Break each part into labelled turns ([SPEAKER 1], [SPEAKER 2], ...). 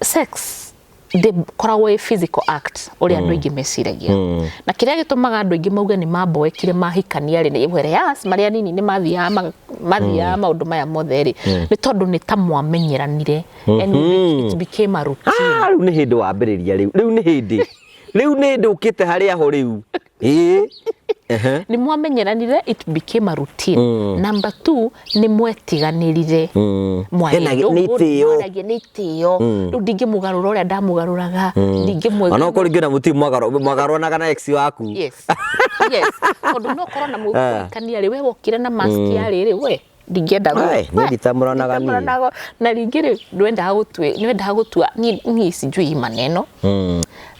[SPEAKER 1] Sex ndĩkoragwo ĩ physical act ũrĩa andũ aingĩ meciragia. Na kĩrĩa gĩtũmaga andũ aingĩ mauge nĩ mamboekire mahikania rĩ, nĩ whereas marĩ anini nĩ mathiaga mathiaga maũndũ maya mothe rĩ, nĩ tondũ nĩ ta mwamenyeranire and it became a routine.
[SPEAKER 2] Ah, rĩu nĩ hĩndĩ wambĩrĩria rĩu rĩu nĩ hĩndĩ rĩu nĩ hĩndĩ ũkĩte harĩa ho rĩu ĩĩ. Ehe.
[SPEAKER 1] Nĩ mwamenyeranire, it became a routine. Number two, nĩ mwetiganĩrire. Mwarĩ
[SPEAKER 2] Hena nĩ
[SPEAKER 1] ndũgũ,
[SPEAKER 2] itĩo.
[SPEAKER 1] mwaragia, nĩ itĩo. Rĩu ndingĩmũgarũra ũrĩa ndamũgarũraga, ndingĩmwĩka.
[SPEAKER 2] Ona okorwo rĩngĩ ona mũtirĩ mwagarũranaga na ex waku.
[SPEAKER 1] Yes, tondũ no korwo na mũkũhikania rĩ, we wokire na mask ya rĩrĩ, we ndingĩenda
[SPEAKER 2] Ai, niĩ nditamũranaga niĩ.
[SPEAKER 1] Nditamũranaga. Na rĩngĩ rĩ, ndwendaga gũtue nĩwendaga gũtua niĩ niĩ sijui hii maneno.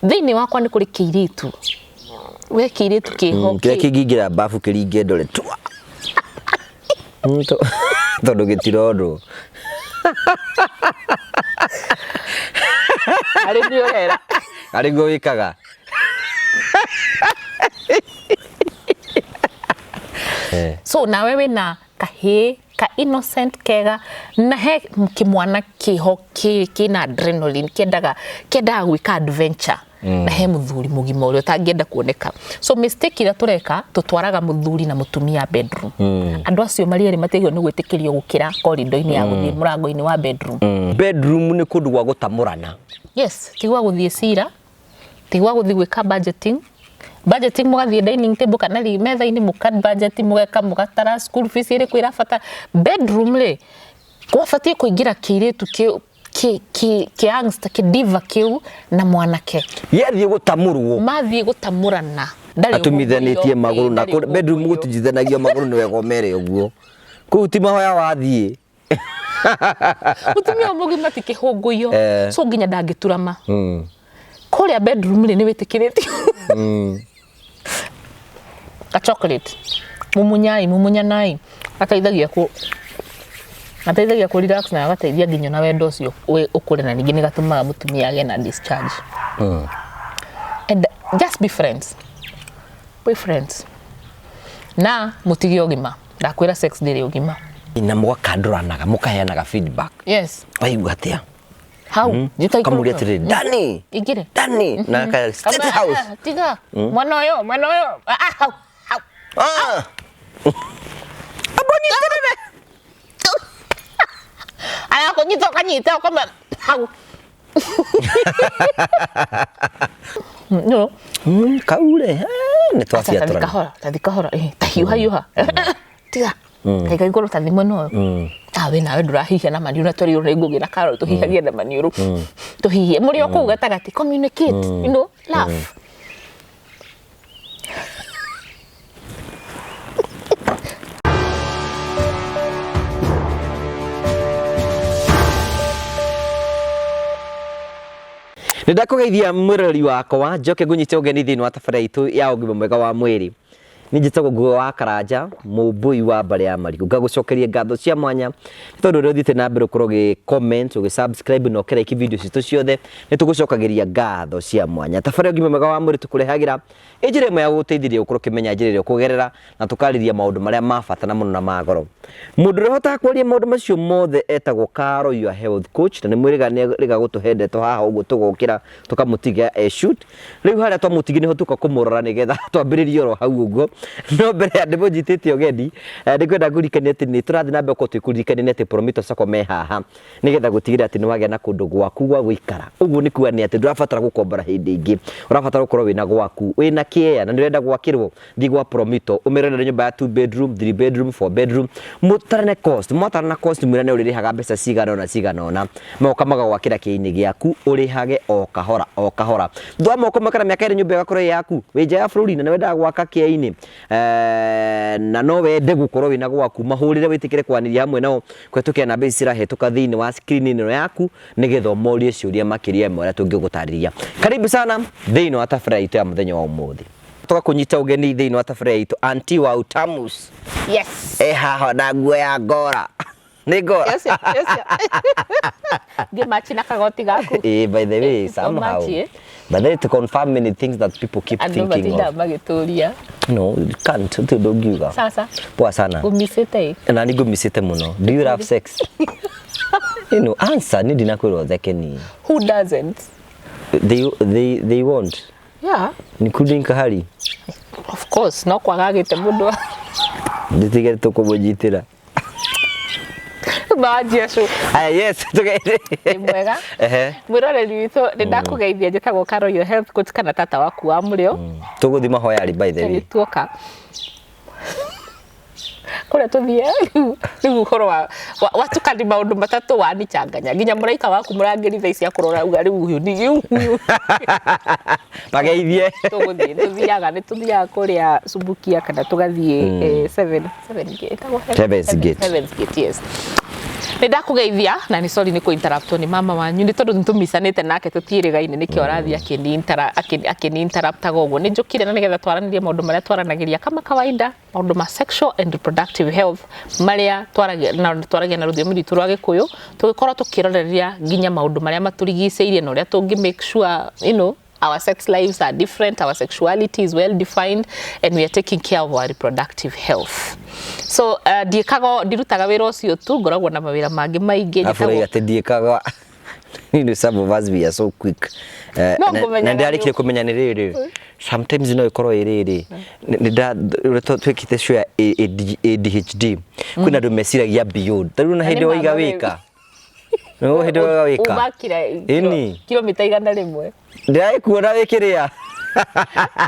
[SPEAKER 1] Thĩinĩ wakwa nĩ kũrĩ kĩirĩtu, we kĩirĩtu kĩho.
[SPEAKER 2] Kĩrĩa kĩngĩingĩra bafu kĩringe ndore tua. Tondũ gĩtirondwo.
[SPEAKER 1] Arĩ nĩ ũrera.
[SPEAKER 2] Arĩ guo wĩkaga.
[SPEAKER 1] So nawe wĩna kahĩĩ ka innocent kega na he kĩmwana kĩho kĩna adrenaline, kĩendaga gwĩka adventure, na he mũthuri mũgima ũrĩa ũtangĩenda kuoneka. So mistake ĩrĩa tũreka, tũtwaraga mũthuri na mũtumia bedroom. Andũ acio marĩ erĩ matiagĩrĩirwo nĩ gwĩtĩkĩrio gũkĩra corridor-inĩ ya gũthiĩ mũrango-inĩ wa bedroom.
[SPEAKER 2] Bedroom nĩ kũndũ gwa gũtamũrana.
[SPEAKER 1] Yes, ti gwa gũthiĩ cira, ti gwa gũthiĩ gwĩka budgeting. Budgeting mũgathiĩ dining table kana metha-inĩ, mũka budget, mũgeka, mũgatara school fees ĩrĩkũ ĩrabatara. Bedroom rĩ, gwabatiĩ kũingĩra kĩirĩtu kĩu kĩ youngster, kĩ diva kĩu na mwanake.
[SPEAKER 2] Gĩathiĩ gũtamũrwo.
[SPEAKER 1] Mathiĩ gũtamũrana. Ndarĩ
[SPEAKER 2] Atumithanĩtie
[SPEAKER 1] ũhũngũyio,
[SPEAKER 2] magũrũ na
[SPEAKER 1] ndarĩ
[SPEAKER 2] bedroom
[SPEAKER 1] ũhũngũyio.
[SPEAKER 2] Gũtijithanagio magũrũ nĩ wega ũmere ũguo. Kũu ti mahoya wathiĩ.
[SPEAKER 1] Mũtumia mũgima ti kĩhũngũyio. So nginya ndangĩturama. Kũrĩa bedroom rĩ, nĩ wĩtĩkĩrĩtio. Ka chocolate. Mumunyai, mumunyanai. Gateithagia ku gateithagia kũ relax na gagateithia nginya na wendo ũcio ũkũre, na ningĩ nĩ gatũmaga mũtumia agĩe na discharge. And just be friends. Be friends. Na mũtige ũgima. Ndakwĩra sex ndĩrĩ ũgima.
[SPEAKER 2] Na mũgakandũranaga, mũkaheanaga feedback.
[SPEAKER 1] Yes.
[SPEAKER 2] Waigua atĩa?
[SPEAKER 1] Hau.
[SPEAKER 2] Kamũria atĩrĩrĩ, Dani.
[SPEAKER 1] Ingĩre.
[SPEAKER 2] Dani. Na akaya State House.
[SPEAKER 1] Tiga. Mwana ũyũ, mwana ũyũ. Ah, ah, hau. Hau.
[SPEAKER 2] Ah.
[SPEAKER 1] Arakũnyita ũkanyita ũkama hau. No.
[SPEAKER 2] Kaure. Nĩ
[SPEAKER 1] Tathi
[SPEAKER 2] twabiatũrana.
[SPEAKER 1] kahora, tathi kahora. Ta hiũha hiũha. Tiga. Kaiga igũrũ, tathi mwena ũyũ. Ah, we nawe ndũrahihia na maniũrũ, na twerirwo nĩ Ngũgĩ na Carol tũhihagie na maniũrũ. Tũhihie. Mũrĩ o kũu gatagatĩ, communicate, laugh.
[SPEAKER 2] Nĩ ndakũgeithia mwĩroreri wakwa, njoke ngũnyite ũgeni thĩinĩ wa tabarĩra itũ ya ũgima mwega wa mwĩrĩ. Niĩ njĩtagwo Nguga wa Karanja, mũmbũi wa mbarĩ ya Marigũ. Ngagũcokeria ngatho cia mwanya nĩ tondũ ũrĩa ũthiĩte na mbere ũkorwo ũgĩ comment, ũgĩ subscribe na ũkĩ like video citũ ciothe, nĩ tũgũcokagĩria ngatho cia mwanya. Tabarĩra ũgima mwega wa mwĩrĩ tũkũrehagĩra ĩ njĩra ĩmwe ya gũgũteithĩrĩria gũkorwo ũkĩmenya njĩra ĩrĩa ũkũgerera, na tũkarĩria maũndũ marĩa ma bata na mũno na ma goro. Mũndũ ũrĩa ũhotaga kwaria maũndũ macio mothe etagwo Karo your health coach, na nĩ mwĩrĩga nĩ rĩga gũtũhe ndeto haha ũguo tũgokĩra tũkamũtiga e shoot. Rĩu harĩa twamũtigia nĩho tũka kũmũrora nĩgetha twambĩrĩrie oro hau ũguo. No mbere ya ndĩmũnyitĩte ũgeni, nĩngwenda ngũririkanie atĩ nĩ tũrathiĩ na mbere gũkorwo twĩkũririkania atĩ Promito Sacco me haha nĩgetha gũtigĩrĩra atĩ nĩwagĩa na kũndũ gwaku gwa gũikara. Ũguo nĩ kuga nĩ atĩ ndũrabatara gũkombora hĩndĩ ĩngĩ, ũrabatara gũkorwo wĩna gwaku, wĩna kĩea na nĩ ũrenda gwakĩrwo, thiĩ gwa Promito ũmĩre ũrenda nyũmba ya 2 bedroom, 3 bedroom, 4 bedroom, mũtarane cost, mwatarana cost mwĩrane ũrĩrĩhaga mbeca cigana ũna cigana ũna, magoka magagwakĩra kĩea-inĩ gĩaku ũrĩhage o kahora o kahora. Thutha wa mwaka ũmwe kana mĩaka ĩrĩ nyũmba ĩgakorwo ĩ yaku, wĩ nja ya bũrũri na nĩ wendaga gwaka kĩea-inĩ, na no wende gũkorwo wĩna gwaku, mahũrĩre wĩtĩkĩre kwaranĩria hamwe nao kũhetũkĩra namba ici cirahĩtũka thĩinĩ wa screen ĩno yaku nĩgetha ũmorie ciũria makĩria ma ũrĩa tũngĩgũtarĩria. Karibu sana thĩinĩ wa tabarĩra itũ ya mũthenya wa ũmũthĩ. Tũgakũnyita ũgeni thĩinĩ wa tabarĩra itũ, Auntie wa Utamus.
[SPEAKER 1] Yes.
[SPEAKER 2] E haha na nguo ya ngora. Nĩ ngora.
[SPEAKER 1] Ũcio ũcio ngĩmachi na kagoti gaku.
[SPEAKER 2] Eh, by the way, somehow.
[SPEAKER 1] Ũmachi, eh?
[SPEAKER 2] But then to confirm many things that people keep
[SPEAKER 1] Andũ
[SPEAKER 2] thinking
[SPEAKER 1] matindaga
[SPEAKER 2] of.
[SPEAKER 1] magĩtũria.
[SPEAKER 2] No, you can't. Ũtirĩ ũndũ ũngiuga.
[SPEAKER 1] Sasa
[SPEAKER 2] Poa sana.
[SPEAKER 1] ngũmicĩte ĩ.
[SPEAKER 2] Na nĩ ngũmicĩte mũno. Do you love sex? You know, answer nĩ ndinakwĩra ũtheke ni.
[SPEAKER 1] Who doesn't?
[SPEAKER 2] They want.
[SPEAKER 1] Yeah.
[SPEAKER 2] Including Kahari.
[SPEAKER 1] Of course, no kwagagĩte mũndũ
[SPEAKER 2] Nditigere tũkũmũnyitĩra.
[SPEAKER 1] manjia cu.
[SPEAKER 2] Aya, yes, tũgeire.
[SPEAKER 1] Nĩ mwega.
[SPEAKER 2] Ehe.
[SPEAKER 1] Mwĩroreri witũ nĩ ndakũgeithia, njĩtagwo Carol, your health coach kana tata waku wa mũrĩo.
[SPEAKER 2] Tũgũthiĩ mahoya rĩ, by the way.
[SPEAKER 1] Tuoka kũrĩa tũthiĩ rĩu ũhoro wa watukani maũndũ matatũ wanichanganya nginya mũraika waku mũrangĩri thaa ici akũrora uga rĩu ũyũ nĩ ũyũ.
[SPEAKER 2] Mageithie.
[SPEAKER 1] Tũgũthiĩ tũthiaga nĩ tũthiaga kũrĩa Subukia kana tũgathiĩ seven seven gate ĩtagwo
[SPEAKER 2] Heaven's Gate.
[SPEAKER 1] Heaven's Gate, yes. Nĩ ndakũgeithia na nĩ sorry nĩ kũ interrupt nĩ mama wanyu nĩ tondũ nĩ tũmicanĩte nake tũtiĩrĩgaine nĩkĩo arathiĩ akĩni interruptaga ũguo. Nĩ njũkire na nĩgetha twaranĩrie maũndũ marĩa twaranagĩria kama kawaida, maũndũ ma sexual and reproductive health marĩa twaragia na rũthiomi rwitũ rwa Gĩkũyũ, tũgĩkorwo tũkĩroreria nginya maũndũ marĩa matũrigicĩirie na ũrĩa tũngĩ make sure our sex lives are different, our sexuality is well defined, and we are taking care of our reproductive health. So ndiĩkaga ndirutaga wĩra ũcio tu, ngoragwo na mawĩra mangĩ maingĩ.
[SPEAKER 2] Afu rĩu atĩ ndiĩkaga. You know, some of us, we are so quick.
[SPEAKER 1] No, ngũmenyaga
[SPEAKER 2] Na ndĩrarĩkire kũmenya nĩ rĩrĩ, sometimes no ĩkorwo ĩ rĩrĩ nĩ twĩkĩte show ya ADHD, kwĩna andũ meciragia beyond ta rĩu na
[SPEAKER 1] Na
[SPEAKER 2] hĩndĩ
[SPEAKER 1] nĩ
[SPEAKER 2] waiga
[SPEAKER 1] mama
[SPEAKER 2] wĩka no hĩndĩ waiga wĩka
[SPEAKER 1] Umakira
[SPEAKER 2] Ĩni.
[SPEAKER 1] kilomita 100.
[SPEAKER 2] Ndĩragĩkuona wĩkĩrĩa.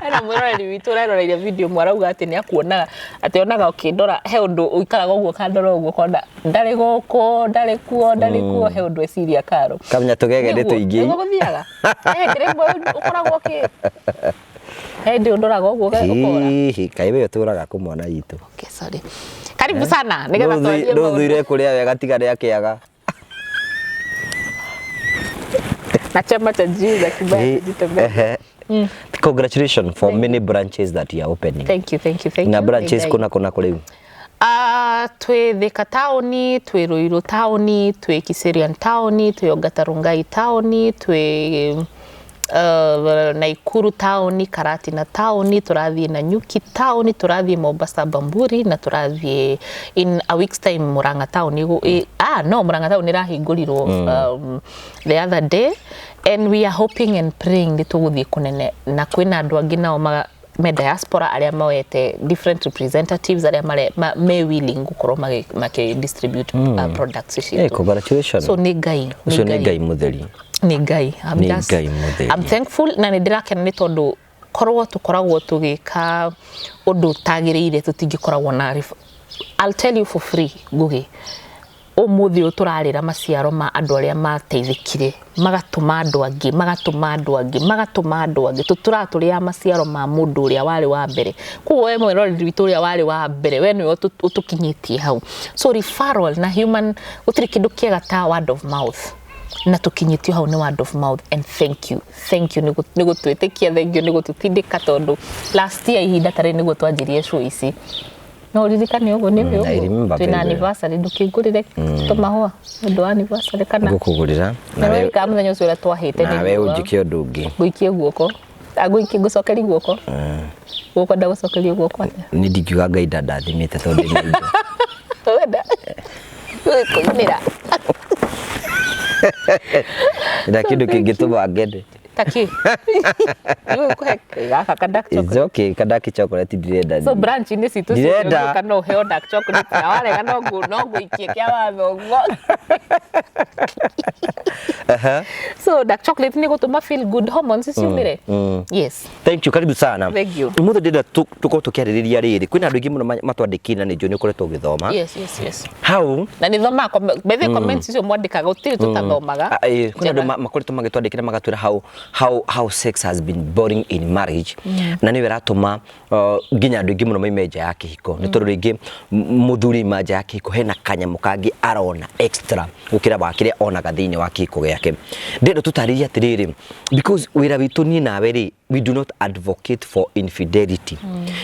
[SPEAKER 1] Hena mwĩroreri witũ ũreroreire video mwarauga atĩ nĩ akuonaga atĩ onaga ũkĩndora he ũndũ ũikaraga ũguo ũkandora ũguo ũkona ndarĩ gũkũ, ndarĩ kuo, ndarĩ kuo, he ũndũ eciria karo.
[SPEAKER 2] Kamenya tũgegende tũingĩ.
[SPEAKER 1] Nĩguo gũthiaga. He hĩndĩ rĩmwe ũkoragwo ũkĩ he hĩndĩ ũndoraga ũguo ũkora.
[SPEAKER 2] Hihi kaĩ we ũtũraga kũ mwana witũ?
[SPEAKER 1] Okay, sorry. Karibu sana nĩgetha twarie
[SPEAKER 2] Ndũthuire
[SPEAKER 1] maũndũ.
[SPEAKER 2] kũrĩa wega tiga rĩa kĩaga.
[SPEAKER 1] Na chama cha juu za kibaya kujitembea.
[SPEAKER 2] Ehe. Congratulations for many branches that you are opening.
[SPEAKER 1] Thank you, thank you, thank
[SPEAKER 2] Na
[SPEAKER 1] you.
[SPEAKER 2] branches
[SPEAKER 1] Nĩ Ngai.
[SPEAKER 2] kũna kũna kũrĩu?
[SPEAKER 1] Twĩ Thika taũni, twĩ Ruiru taũni, twĩ Kiserian taũni, twĩ Ongata Rongai taũni, twĩ Naikuru taũni, Karatina taũni, tũrathiĩ Nanyuki taũni, tũrathiĩ Mombasa Bamburi na tũrathiĩ in a week's time Murang'a taũni. No Murang'a taũni ĩrahingũrirwo the other day, and we are hoping and praying nĩ tũgũthiĩ kũnene na kwĩna andũ angĩ nao me diaspora arĩa moete different representatives arĩa me willing gũkorwo makĩ distribute products ici.
[SPEAKER 2] Hey, congratulations.
[SPEAKER 1] So nĩ Ngai.
[SPEAKER 2] Ũcio nĩ Ngai mũtheri.
[SPEAKER 1] Nĩ Ngai. I'm
[SPEAKER 2] Nĩ
[SPEAKER 1] just,
[SPEAKER 2] Ngai mũtheri.
[SPEAKER 1] I'm thankful na nĩ ndĩrakena nĩ tondũ korwo tũkoragwo tũgĩka ũndũ ũtagĩrĩire tũtingĩkoragwo na I'll tell you for free, Ngugi, ũmũthĩ ũyũ tũrarĩra maciaro ma andũ arĩa mateithĩkire magatũma andũ angĩ, magatũma andũ angĩ, magatũma andũ angĩ, tũtũratũrĩa maciaro ma mũndũ ũrĩa warĩ wa mbere. Koguo we mwĩroreri witũ ũrĩa warĩ wa mbere, we nĩwe ũtũkinyĩtie hau. So referral na human, gũtirĩ kĩndũ kĩega ta word of mouth, na tũkinyĩtio hau nĩ word of mouth. And thank you, thank you nĩ gũtwĩtĩkia, thank you nĩ gũtũtindĩka, tondũ last year ihinda tarĩ nĩguo twanjirie show ici. No ũririkane ũguo nĩ
[SPEAKER 2] I
[SPEAKER 1] ũguo
[SPEAKER 2] remember
[SPEAKER 1] twĩna
[SPEAKER 2] very well.
[SPEAKER 1] anniversary, ndũkĩngũrĩre tũmahũa nĩ ũndũ wa anniversary kana
[SPEAKER 2] Ngũkũgũrĩra nawe.
[SPEAKER 1] Nĩũririkana mũthenya ũcio ũrĩa twahĩte nĩ
[SPEAKER 2] Nawe
[SPEAKER 1] riũa?
[SPEAKER 2] ũnjĩke ũndũ ũngĩ.
[SPEAKER 1] Ngũikie guoko. Ngũikie ngũcokerie guoko. Ũkwenda gũcokerio guoko atĩa?
[SPEAKER 2] Niĩ ndingiuga Ngai ndandathimĩte tondũ ndĩna indo.
[SPEAKER 1] Wenda kũinĩra.
[SPEAKER 2] Na kĩndũ kĩngĩtũma ngende.
[SPEAKER 1] Taki kũhe gaka ka dark
[SPEAKER 2] It's
[SPEAKER 1] chocolate.
[SPEAKER 2] okay, ka dark chocolate ndirenda.
[SPEAKER 1] So branch-inĩ citũ
[SPEAKER 2] Ndirenda.
[SPEAKER 1] ciothe no ũheo dark chocolate na warega no ngũikie kĩa watho ũguo. So dark chocolate nĩ gũtũma feel good hormones ciumĩre. Yes.
[SPEAKER 2] Thank you, karibu sana.
[SPEAKER 1] Thank you.
[SPEAKER 2] Ũmũthĩ ndĩrenda tũkorwo tũkĩarĩrĩria rĩrĩ kwĩna andũ aingĩ mũno matwandĩkire na nĩ njũĩ nĩ ũkoretwo ũgĩthoma.
[SPEAKER 1] Yes.
[SPEAKER 2] How
[SPEAKER 1] Na nĩ thomaga bethe comments icio mwandĩkaga, gũtirĩ tũtathomaga.
[SPEAKER 2] Kwĩna andũ
[SPEAKER 1] Njega.
[SPEAKER 2] makoretwo magĩtwandĩkĩra magatwĩra how How sex has been boring in marriage, na nĩyo ĩratũma nginya andũ aingĩ mũno maime nja ya kĩhiko, nĩ tondũ rĩngĩ mũthuri ima nja ya kĩhiko hena kanyamũ kangĩ arona extra gũkĩra wa kĩrĩa onaga thĩinĩ wa kĩhiko gĩake. Ndĩrenda tũtarĩrie atĩrĩrĩ, because wĩra witũ niĩ nawe rĩ, we do not advocate for infidelity.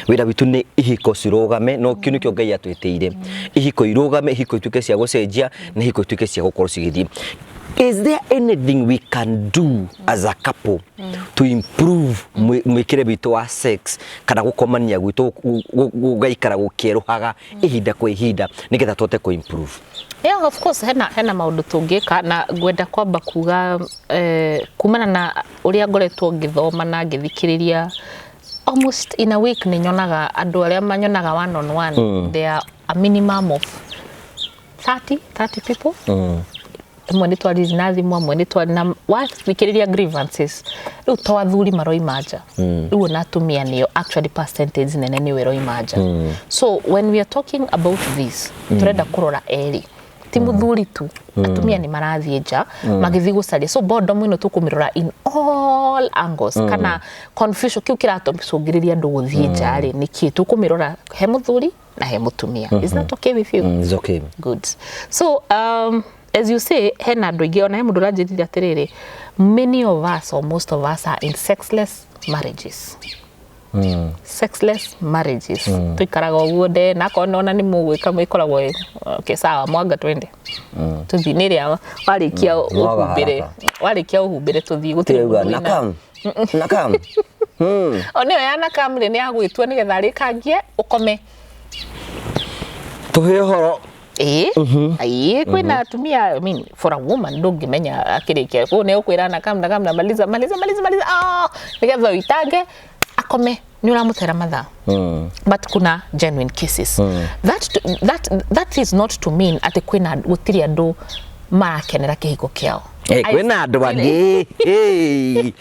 [SPEAKER 2] Wĩra witũ nĩ ihiko cirũgame, no kĩu nĩkĩo Ngai atwĩtĩire, ihiko irũgame, ihiko ituĩke cia gũcenjia na ihiko ituĩke cia gũkorwo cigĩthiĩ. Is there anything we can do as a couple to improve mwĩkĩre witũ wa sex kana gũkomania gwitũ gũgaikara gũkĩerũhaga ihinda kwa ihinda nĩgetha tũhote kũ improve?
[SPEAKER 1] Yeah, of course hena maũndũ tũngĩka, na ngwenda kwamba kuga kumana na ũrĩa ngoretwo ngĩthoma na ngĩthikĩrĩria, almost in a week nĩ nyonaga andũ arĩa manyonaga one on one, there are a minimum of 30 people. Amwe nĩ twaririe na thimũ, amwe nĩ twari na wathikĩrĩria grievances. Rĩu to athuri maroima nja, rĩu ona atumia nĩo, actually percentage nene nĩyo ĩroima nja. So when we are talking about this, turenda kũrora erĩ, ti mũthuri tu, atumia nĩ marathiĩ nja magĩthiĩ gũcaria. So boredom ĩno tũkũmĩrora in all angles, kana confusion kĩu kĩratũcũngĩrĩria andũ gũthiĩ nja rĩ nĩkĩ, tũkũmĩrora he mũthuri na he mũtumia. Is that okay with you?
[SPEAKER 2] Mm, it's okay.
[SPEAKER 1] Good. So as you say, hena andũ aingĩ, ona he mũndũ ũranjĩrire atĩrĩrĩ, many of us or most of us are in sexless marriages. Sexless marriages, tuikaraga ũguo nde nakorwo nona nĩ mũgwĩka mwĩkoragwo okay, sawa, mwanga twende tũthiĩ nĩ ĩrĩa warĩkia
[SPEAKER 2] Mwaga
[SPEAKER 1] ũhumbĩre
[SPEAKER 2] haraka.
[SPEAKER 1] Warĩkia ũhumbĩre tũthiĩ, gũtirĩ
[SPEAKER 2] Tĩrauga
[SPEAKER 1] mũndũ wĩna-
[SPEAKER 2] nakam nakam.
[SPEAKER 1] O nĩyo ya nakam rĩ, nĩ ya gwĩtua nĩgetha arĩkangie ũkome.
[SPEAKER 2] Tũhe ũhoro.
[SPEAKER 1] Ĩĩ, kwĩna atumia, I mean, for a woman ndũngĩmenya akĩrĩkia kũu nĩ ũkwĩra nakam nakam na maliza maliza maliza maliza, ah, nĩgetha ũitange akome, nĩ ũramũtera mathaa. But kuna genuine cases. That is not to mean atĩ kwĩna gũtirĩ andũ marakenera kĩhiko kĩao.
[SPEAKER 2] Eh, kwĩna andũ angĩ. Hey.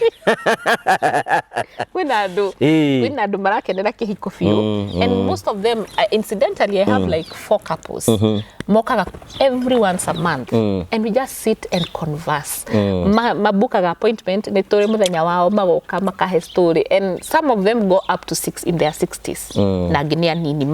[SPEAKER 1] Kwĩna andũ kwĩna andũ marakenera kĩhiko biũ, and most of them, incidentally, I have like four couples mokaga every once a month and we just sit and converse. Mabukaga appointment nĩ tũrĩ mũthenya wao, magoka makahe story, and some of them go up to six in their 60s na angĩ nĩ anini.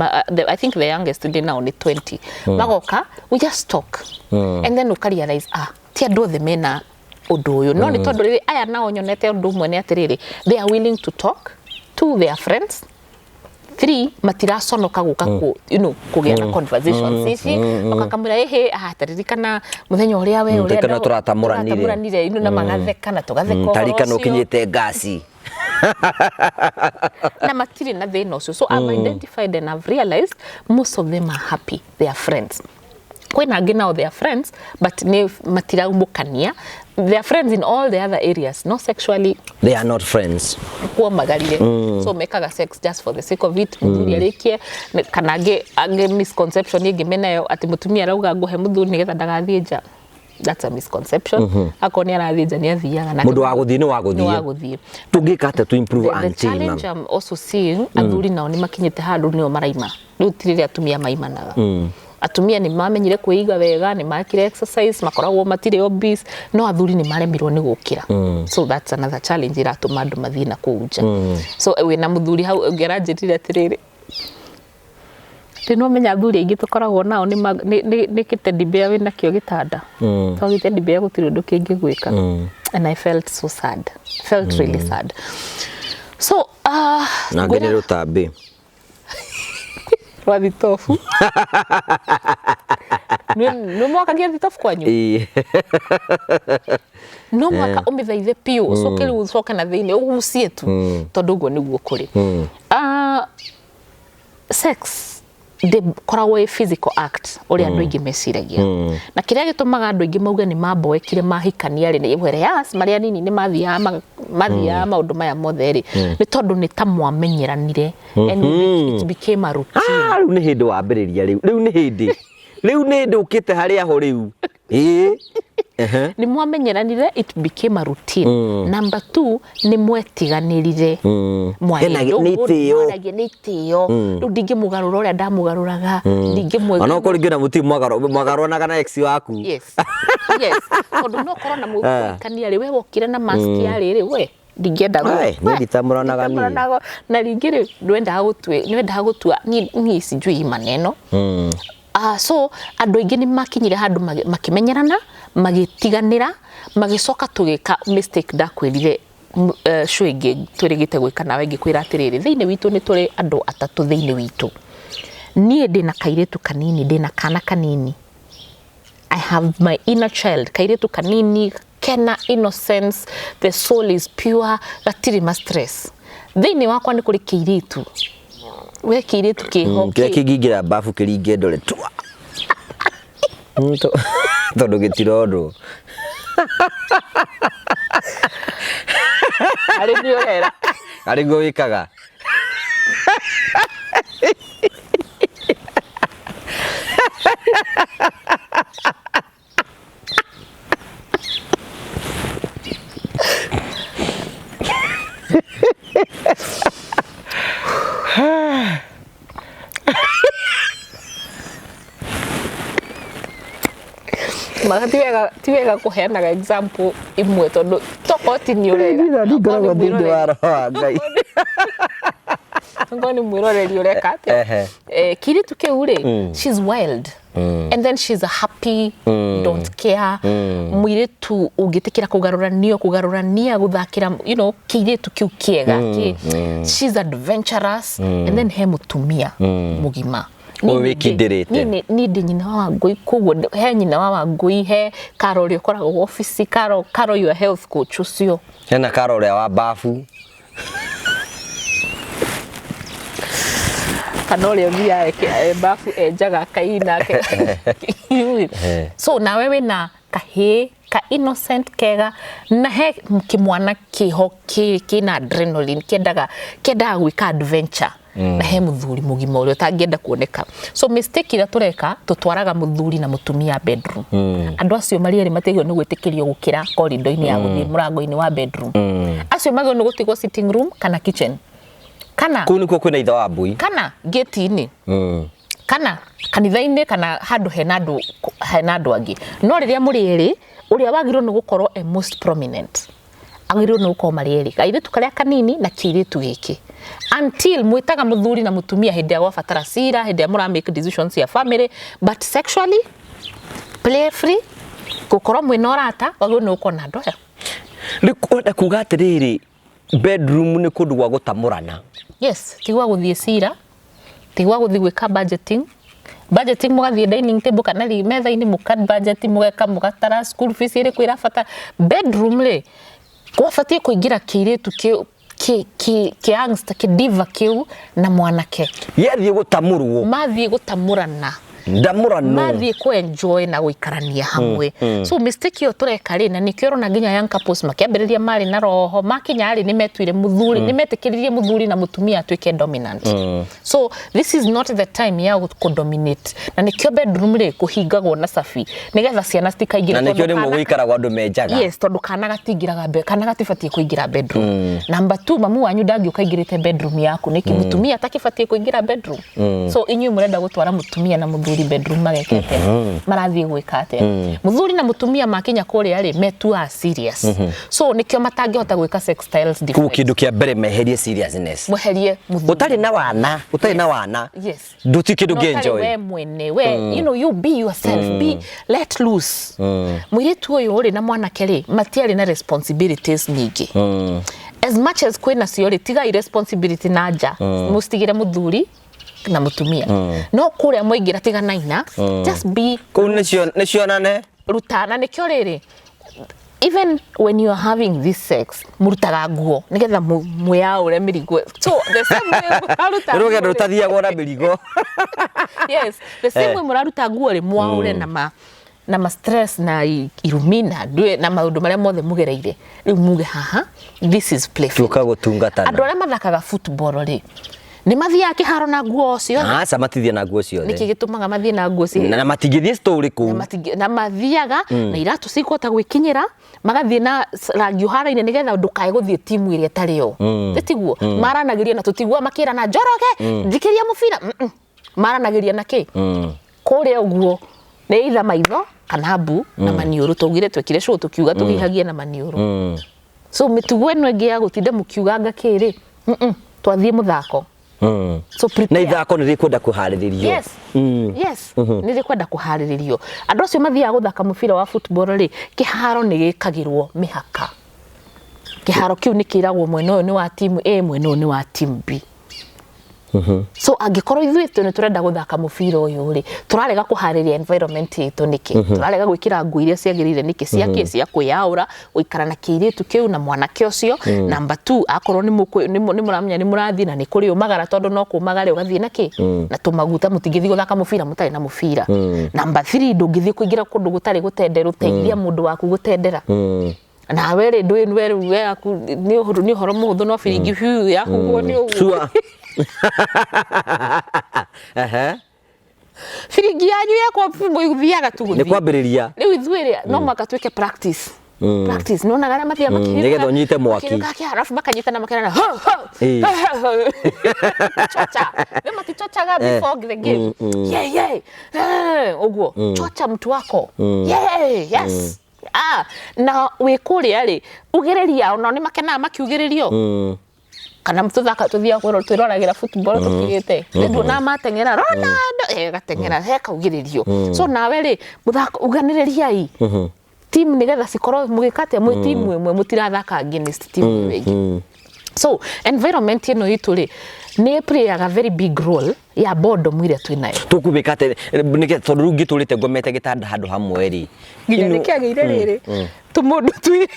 [SPEAKER 1] I think the youngest ndĩ nao nĩ 20. Magoka, we just talk and then ũkarealize, ah, ti andũ othe mena ũndũ ũyũ, no nĩ tondũ rĩrĩ aya nao nyonete ũndũ ũmwe nĩ atĩrĩrĩ, they are willing to talk to their friends. Three, matiraconoka gũka kũ kũgĩa na conversations ici, makakamwĩra, ĩhĩ, ah, taririkana mũthenya ũrĩa we ũrĩa
[SPEAKER 2] Taririkana tũratamũranire.
[SPEAKER 1] Tũratamũranire, na magatheka na tũgatheka ũhoro
[SPEAKER 2] Tarikana
[SPEAKER 1] ũcio.
[SPEAKER 2] ũkinyĩte ngasi.
[SPEAKER 1] Na matirĩ na thĩna ũcio. So I've identified and I've realized most of them are happy, they are friends. Kwĩna angĩ nao, they are friends but nĩ matiraumũkania. They are friends in all the other areas, no sexually.
[SPEAKER 2] They are not friends.
[SPEAKER 1] Kuomagarire, so mekaga sex just for the sake of it, mũthuri arĩkie. Kana angĩ misconception ĩngĩ menayo atĩ mũtumia arauga ngũhe mũthuri nĩgetha ndagathiĩ nja. That's a misconception. Akorwo nĩ arathiĩ nja, nĩ athiaga. Nake
[SPEAKER 2] Mũndũ wa gũthiĩ nĩ wa
[SPEAKER 1] nĩ wa
[SPEAKER 2] gũthiĩ.
[SPEAKER 1] Gũthiĩ.
[SPEAKER 2] Tũngĩka atĩa to improve
[SPEAKER 1] The
[SPEAKER 2] and change,
[SPEAKER 1] challenge
[SPEAKER 2] ma'am?
[SPEAKER 1] I'm also seeing, athuri nao nĩ makinyĩte handũ nĩo maraima. Rĩu ti rĩrĩa atumia maimanaga. Atumia nĩ mamenyire kwĩiga wega, nĩ makire exercise, makoragwo matirĩ obese, no athuri nĩ maremirwo nĩ gũkĩra. So that's another challenge iratũma andũ mathiĩ na kũu nja. So wĩna mũthuri hau ũngĩ aranjĩrire atĩrĩrĩ, ndĩ no menya athuri aingĩ tũkoragwo nao nĩ nĩ gĩteddy bear wĩnakĩo gĩtanda, to gĩteddy bear gũtirĩ ũndũ kĩngĩgwĩka. And I felt so sad, felt really sad. So
[SPEAKER 2] Na ngĩ nĩ rũtambi.
[SPEAKER 1] Rwa thitobu, nĩ mwakagia thitobu kwanyu?
[SPEAKER 2] Ĩĩ.
[SPEAKER 1] No mwaka ũmĩthaithe biũ, ũcoke rĩu ũcoke na thĩinĩ ũgucie tu, tondũ ũguo nĩguo kũrĩ. Ah, sex ndĩkoragwo ĩ physical act ũrĩa andũ aingĩ meciragia, na kĩrĩa gĩtũmaga andũ aingĩ mauge nĩ mamboekire mahikania rĩ, whereas marĩa anini nĩ mathiaga maũndũ maya mothe rĩ, nĩ tondũ nĩ ta mwamenyeranire and it became a routine.
[SPEAKER 2] Ah, rĩu nĩ hĩndĩ wambĩrĩria, rĩu nĩ hĩndĩ, rĩu nĩ hĩndĩ ũkĩte harĩa ho rĩu, ĩĩ.
[SPEAKER 1] Nĩ mwamenyeranire, it became a routine. Number two, nĩ mwetiganĩrire. Mwarĩ
[SPEAKER 2] Hena
[SPEAKER 1] ndũgũ,
[SPEAKER 2] nĩ itĩo.
[SPEAKER 1] mwaragia nĩ itĩo. Rĩu ndingĩmũgarũra ũrĩa ndamũgarũraga, ndingĩmwe
[SPEAKER 2] Ona okorwo rĩngĩ na mũtirĩ mwagarũranaga na ex waku.
[SPEAKER 1] Yes, tondũ no korwo na mũikania rĩ, we wokire na mask ya rĩrĩ, we ndingĩenda
[SPEAKER 2] Ai, niĩ nditamũranaga niĩ.
[SPEAKER 1] Nditamũranaga. Na rĩngĩ rĩ, ndwendaga gũtua niĩ sijui maneno. So andũ aingĩ nĩ makinyire handũ makĩmenyerana, magĩtiganĩra, magĩcoka tũgĩka mistake ndakwĩrire show ĩngĩ twĩrĩgĩte gwĩka nawe, ngĩkwĩra atĩrĩrĩ, thĩinĩ witũ nĩ tũrĩ andũ atatũ thĩinĩ witũ. Niĩ ndĩna kairĩtu kanini, ndĩna kana kanini. I have my inner child, kairĩtu kanini kena innocence, the soul is pure, gatirĩ ma stress. Thĩinĩ wakwa nĩ kũrĩ kĩirĩtu, we kĩirĩtu kĩho.
[SPEAKER 2] Kĩrĩa kĩngĩingĩra babu kĩringe ndore tua. Tondũ gĩtirondwo.
[SPEAKER 1] Arĩ nĩ ũrera.
[SPEAKER 2] Arĩ guo wĩkaga.
[SPEAKER 1] Maga ti wega kũheanaga example imwe tondũ tokorwo ti nĩ ũrera.
[SPEAKER 2] Ndingoragwo thĩinĩ wa roho wa Ngai.
[SPEAKER 1] Tokorwo nĩ mwĩroreri ũreka atĩa. Kĩirĩtu kĩu rĩ, she's wild and then she's a happy, don't care mũirĩtu ũngĩtĩkĩra kũgarũranio, kũgarũrania, gũthakĩra, kĩirĩtu kĩu kĩega she's adventurous. And then he mũtumia mũgima.
[SPEAKER 2] Ũyũ wĩkindĩrĩte.
[SPEAKER 1] Niĩ ndĩ nyina wa Wangũi, koguo he nyina wa Wangũi, he Karo ũrĩa ũkoragwo obici, Karo your health coach ũcio.
[SPEAKER 2] Hena Karo ũrĩa wa babu.
[SPEAKER 1] Kana ũrĩa ũthiaga babu enjaga akaina so nawe wĩna kahĩĩ ka innocent kega na he kĩmwana kĩho kĩna adrenaline, kĩendaga gwĩka adventure, na he mũthuri mũgima ũrĩa ũtangĩenda kuoneka. So mistake ĩrĩa tũreka, tũtwaraga mũthuri na mũtumia bedroom. Andũ acio marĩ erĩ matiagĩrĩirwo nĩ gwĩtĩkĩrio gũkĩra corridor-inĩ ya gũthiĩ mũrango-inĩ wa bedroom. Acio magĩrĩirwo nĩ gũtigwo sitting room kana kitchen kana
[SPEAKER 2] Kũu nĩkuo kwĩna ithe wa mbui.
[SPEAKER 1] Kana gate-inĩ kana kanitha-inĩ kana handũ hena andũ angĩ. No rĩrĩa mũrĩ erĩ, ũrĩa wagĩrĩirwo nĩ gũkorwo e most prominent agĩrĩirwo nĩ gũkorwo marĩ erĩ, kairĩtu karĩa kanini na kĩirĩtu gĩkĩ, until mwĩtaga mũthuri na mũtumia hĩndĩ ya gwabatara cira, hĩndĩ ya mũra make decisions cia family. But sexually play free, gũkorwo mwĩna ũrata, wagĩrĩirwo nĩ gũkorwo na andũ aya.
[SPEAKER 2] Rĩu kwenda kuga atĩrĩrĩ, bedroom nĩ kũndũ gwa gũtamũrana.
[SPEAKER 1] Yes, ti gwa gũthiĩ cira, ti gwa gũthiĩ gwĩka budgeting. Budgeting mũgathiĩ dining table kana metha-inĩ, mũka budget, mũgeka, mũgatara school fees ĩrĩkũ ĩrabata. Bedroom rĩ, gwabatiĩ kũingĩra kĩirĩtu kĩu kĩ youngster, kĩ diva kĩu na mwanake.
[SPEAKER 2] Gĩathiĩ gũtamũrwo.
[SPEAKER 1] Mathiĩ gũtamũrana.
[SPEAKER 2] Ndamũrano.
[SPEAKER 1] Mathiĩ kũ enjoy na gũikarania hamwe. So mistake ĩyo tũreka rĩ, na nĩkĩo ũrona nginya young couples makĩambĩrĩria marĩ na roho, makinya rĩ, nĩ metuire mũthuri, nĩ metĩkĩririe mũthuri na mũtumia atuĩke dominant. So this is not the time ya kũ dominate, na nĩkĩo bedroom rĩ kũhingagwo na cabi nĩgetha ciana citikaingĩre.
[SPEAKER 2] Na nĩkĩo
[SPEAKER 1] Tondũ
[SPEAKER 2] rĩmwe gũikaragwo andũ menjaga.
[SPEAKER 1] Yes, tondũ kana gatingĩraga kana gatibatiĩ kũingĩra bedroom. Number two, mamu wanyu ndangĩũka aingĩrĩte bedroom yaku nĩkĩ? Mũtumia atakĩbatiĩ kũingĩra bedroom. So inyuĩ mũrenda gũtwara mũtumia na mũthuri bedroom mageke atĩa? Marathiĩ gwĩka atĩa? Mũthuri na mũtumia makinya kũrĩa rĩ, metuaga serious, so nĩkĩo matangĩhota gwĩka sex styles
[SPEAKER 2] Koguo
[SPEAKER 1] different.
[SPEAKER 2] kĩndũ kĩa mbere, meherie seriousness.
[SPEAKER 1] Mweherie mũthuri.
[SPEAKER 2] Ũtarĩ na wana, ũtarĩ na wana, nduti kĩndũ
[SPEAKER 1] No ũtarĩ
[SPEAKER 2] ngĩenjoy.
[SPEAKER 1] we mwene, we you be yourself, be let loose. Mũirĩtu ũyũ ũrĩ na mwanake rĩ, matiarĩ na responsibilities nyingĩ as much as kwĩna cio rĩ. Tigai responsibility na nja, mũcitigĩre mũthuri na mũtumia. No kũrĩa mwaingĩra, tiganai na, just be.
[SPEAKER 2] Kũu nĩcionane.
[SPEAKER 1] Ruta na nĩkĩo rĩrĩ, even when you are having this sex, mũrutaga nguo nĩgetha mwĩyaũre mĩrigo. So the same way mũraruta
[SPEAKER 2] Nĩ rũgendo
[SPEAKER 1] nguo rĩ,
[SPEAKER 2] rũtathiagwo na mĩrigo.
[SPEAKER 1] Yes, the same way mũraruta nguo rĩ, mwaũre na ma stress na irumi na ndwĩ na maũndũ marĩa mothe mũgereire. Rĩu muge haha, this is playful.
[SPEAKER 2] Tuoka gũtungatana.
[SPEAKER 1] Andũ arĩa mathakaga football rĩ, Nĩ mathiaga kĩharo na nguo o ciothe?
[SPEAKER 2] Aca, matithia na nguo ciothe.
[SPEAKER 1] Nĩkĩ gĩtũmaga mathiĩ na nguo ci
[SPEAKER 2] Na matingĩthiĩ story kũu.
[SPEAKER 1] Na mathiaga na iratũ cikũhota gwĩkinyĩra, magathiĩ na rangi ũhanaine nĩgetha ndũkae gũthiĩ timu ĩrĩa ĩtarĩ yo. Ĩ tiguo maranagĩria na tũtiguaga makĩrana Njoroge njikĩria mũbira. Maranagĩria na kĩ kũrĩa ũguo nĩ either maitho kana mbu na maniũrũ. Twaugire twekire show tũkiuga tũhihagie na maniũrũ. So mĩtugo ĩno ĩngĩ ya gũtinda mũkiuganga kĩrĩ, twathiĩ mũthako. So
[SPEAKER 2] Na
[SPEAKER 1] prepare.
[SPEAKER 2] ithako nĩ rĩkwenda kũharĩrĩrio.
[SPEAKER 1] Yes. Yes, nĩ rĩkwenda kũharĩrĩrio. Andũ acio mathiaga gũthaka mũbira wa football rĩ, kĩharo nĩ gĩkagĩrwo mĩhaka. Kĩharo kĩu nĩ kĩragwo mwena ũyũ nĩ wa team A, mwena ũyũ nĩ wa team B. So angĩkorwo ithuĩ nĩ tũrenda gũthaka mũbira ũyũ rĩ, tũrarega kũharĩria environment itũ nĩkĩ? Tũrarega gwĩkĩra nguo iria ciagĩrĩire nĩkĩ? Cia kĩ? Cia kwĩyaũra, gũikara na kĩirĩtu kĩu na mwanake ũcio. Number two, akorwo nĩ mũramenya nĩ mũrathiĩ na nĩ kũrĩ ũmagara, tondũ no kũmagare ũgathiĩ na kĩ na tũmaguta, mũtingĩthiĩ gũthaka mũbira mũtarĩ na mũbira. Number three, ndũngĩthiĩ kũingĩra kũndũ gũtarĩ gũtenderũ, teithia mũndũ waku gũtendera. Nawe rĩ, ndũĩ we rĩu we yaku nĩ ũhoro mũhũthũ, no biringi biũ yahuhwo nĩ ũguo.
[SPEAKER 2] Sure. Ehe.
[SPEAKER 1] Biringi yanyu yakwa mũthiaga tu
[SPEAKER 2] Nĩ
[SPEAKER 1] gũthiĩ.
[SPEAKER 2] Kwambĩrĩria.
[SPEAKER 1] Rĩu ithuĩ rĩ, no mũhaka twĩke practice. Practice, nĩwonaga arĩa mathiaga
[SPEAKER 2] Nĩgetha ũnyite mwaki.
[SPEAKER 1] Makĩhĩrũka kĩharo, arabu makanyitana makerana ho ho. Ho, ho. Chocha nĩ matichochaga before the game? Yeah, ũguo chocha mtu wako, yeah, yes. Ah, na wĩ kũrĩa rĩ, ugĩrĩria, onao nĩ makenaga makiugĩrĩrio. Kana tũthaka tũthiaga twĩroragĩra football tũkigĩte, nduona mateng'era Ronaldo, gateng'era he kaugĩrĩrio. So nawe rĩ, mũthako uganĩrĩriai team nĩgetha cikorwo mũgĩka atĩa, mwĩ timu ĩmwe, mũtirathaka against timu ĩyo ĩngĩ. So environment ĩno itũ rĩ, nĩ playaga very big role ya boredom ĩrĩa twĩnayo.
[SPEAKER 2] Tũkubĩka atĩ nĩgetha, tondũ rĩu ngĩtũrĩte ngomete gĩtanda handũ hamwe rĩ,
[SPEAKER 1] Nginya nĩ kĩagĩire rĩrĩ tũmũndũ twĩrĩ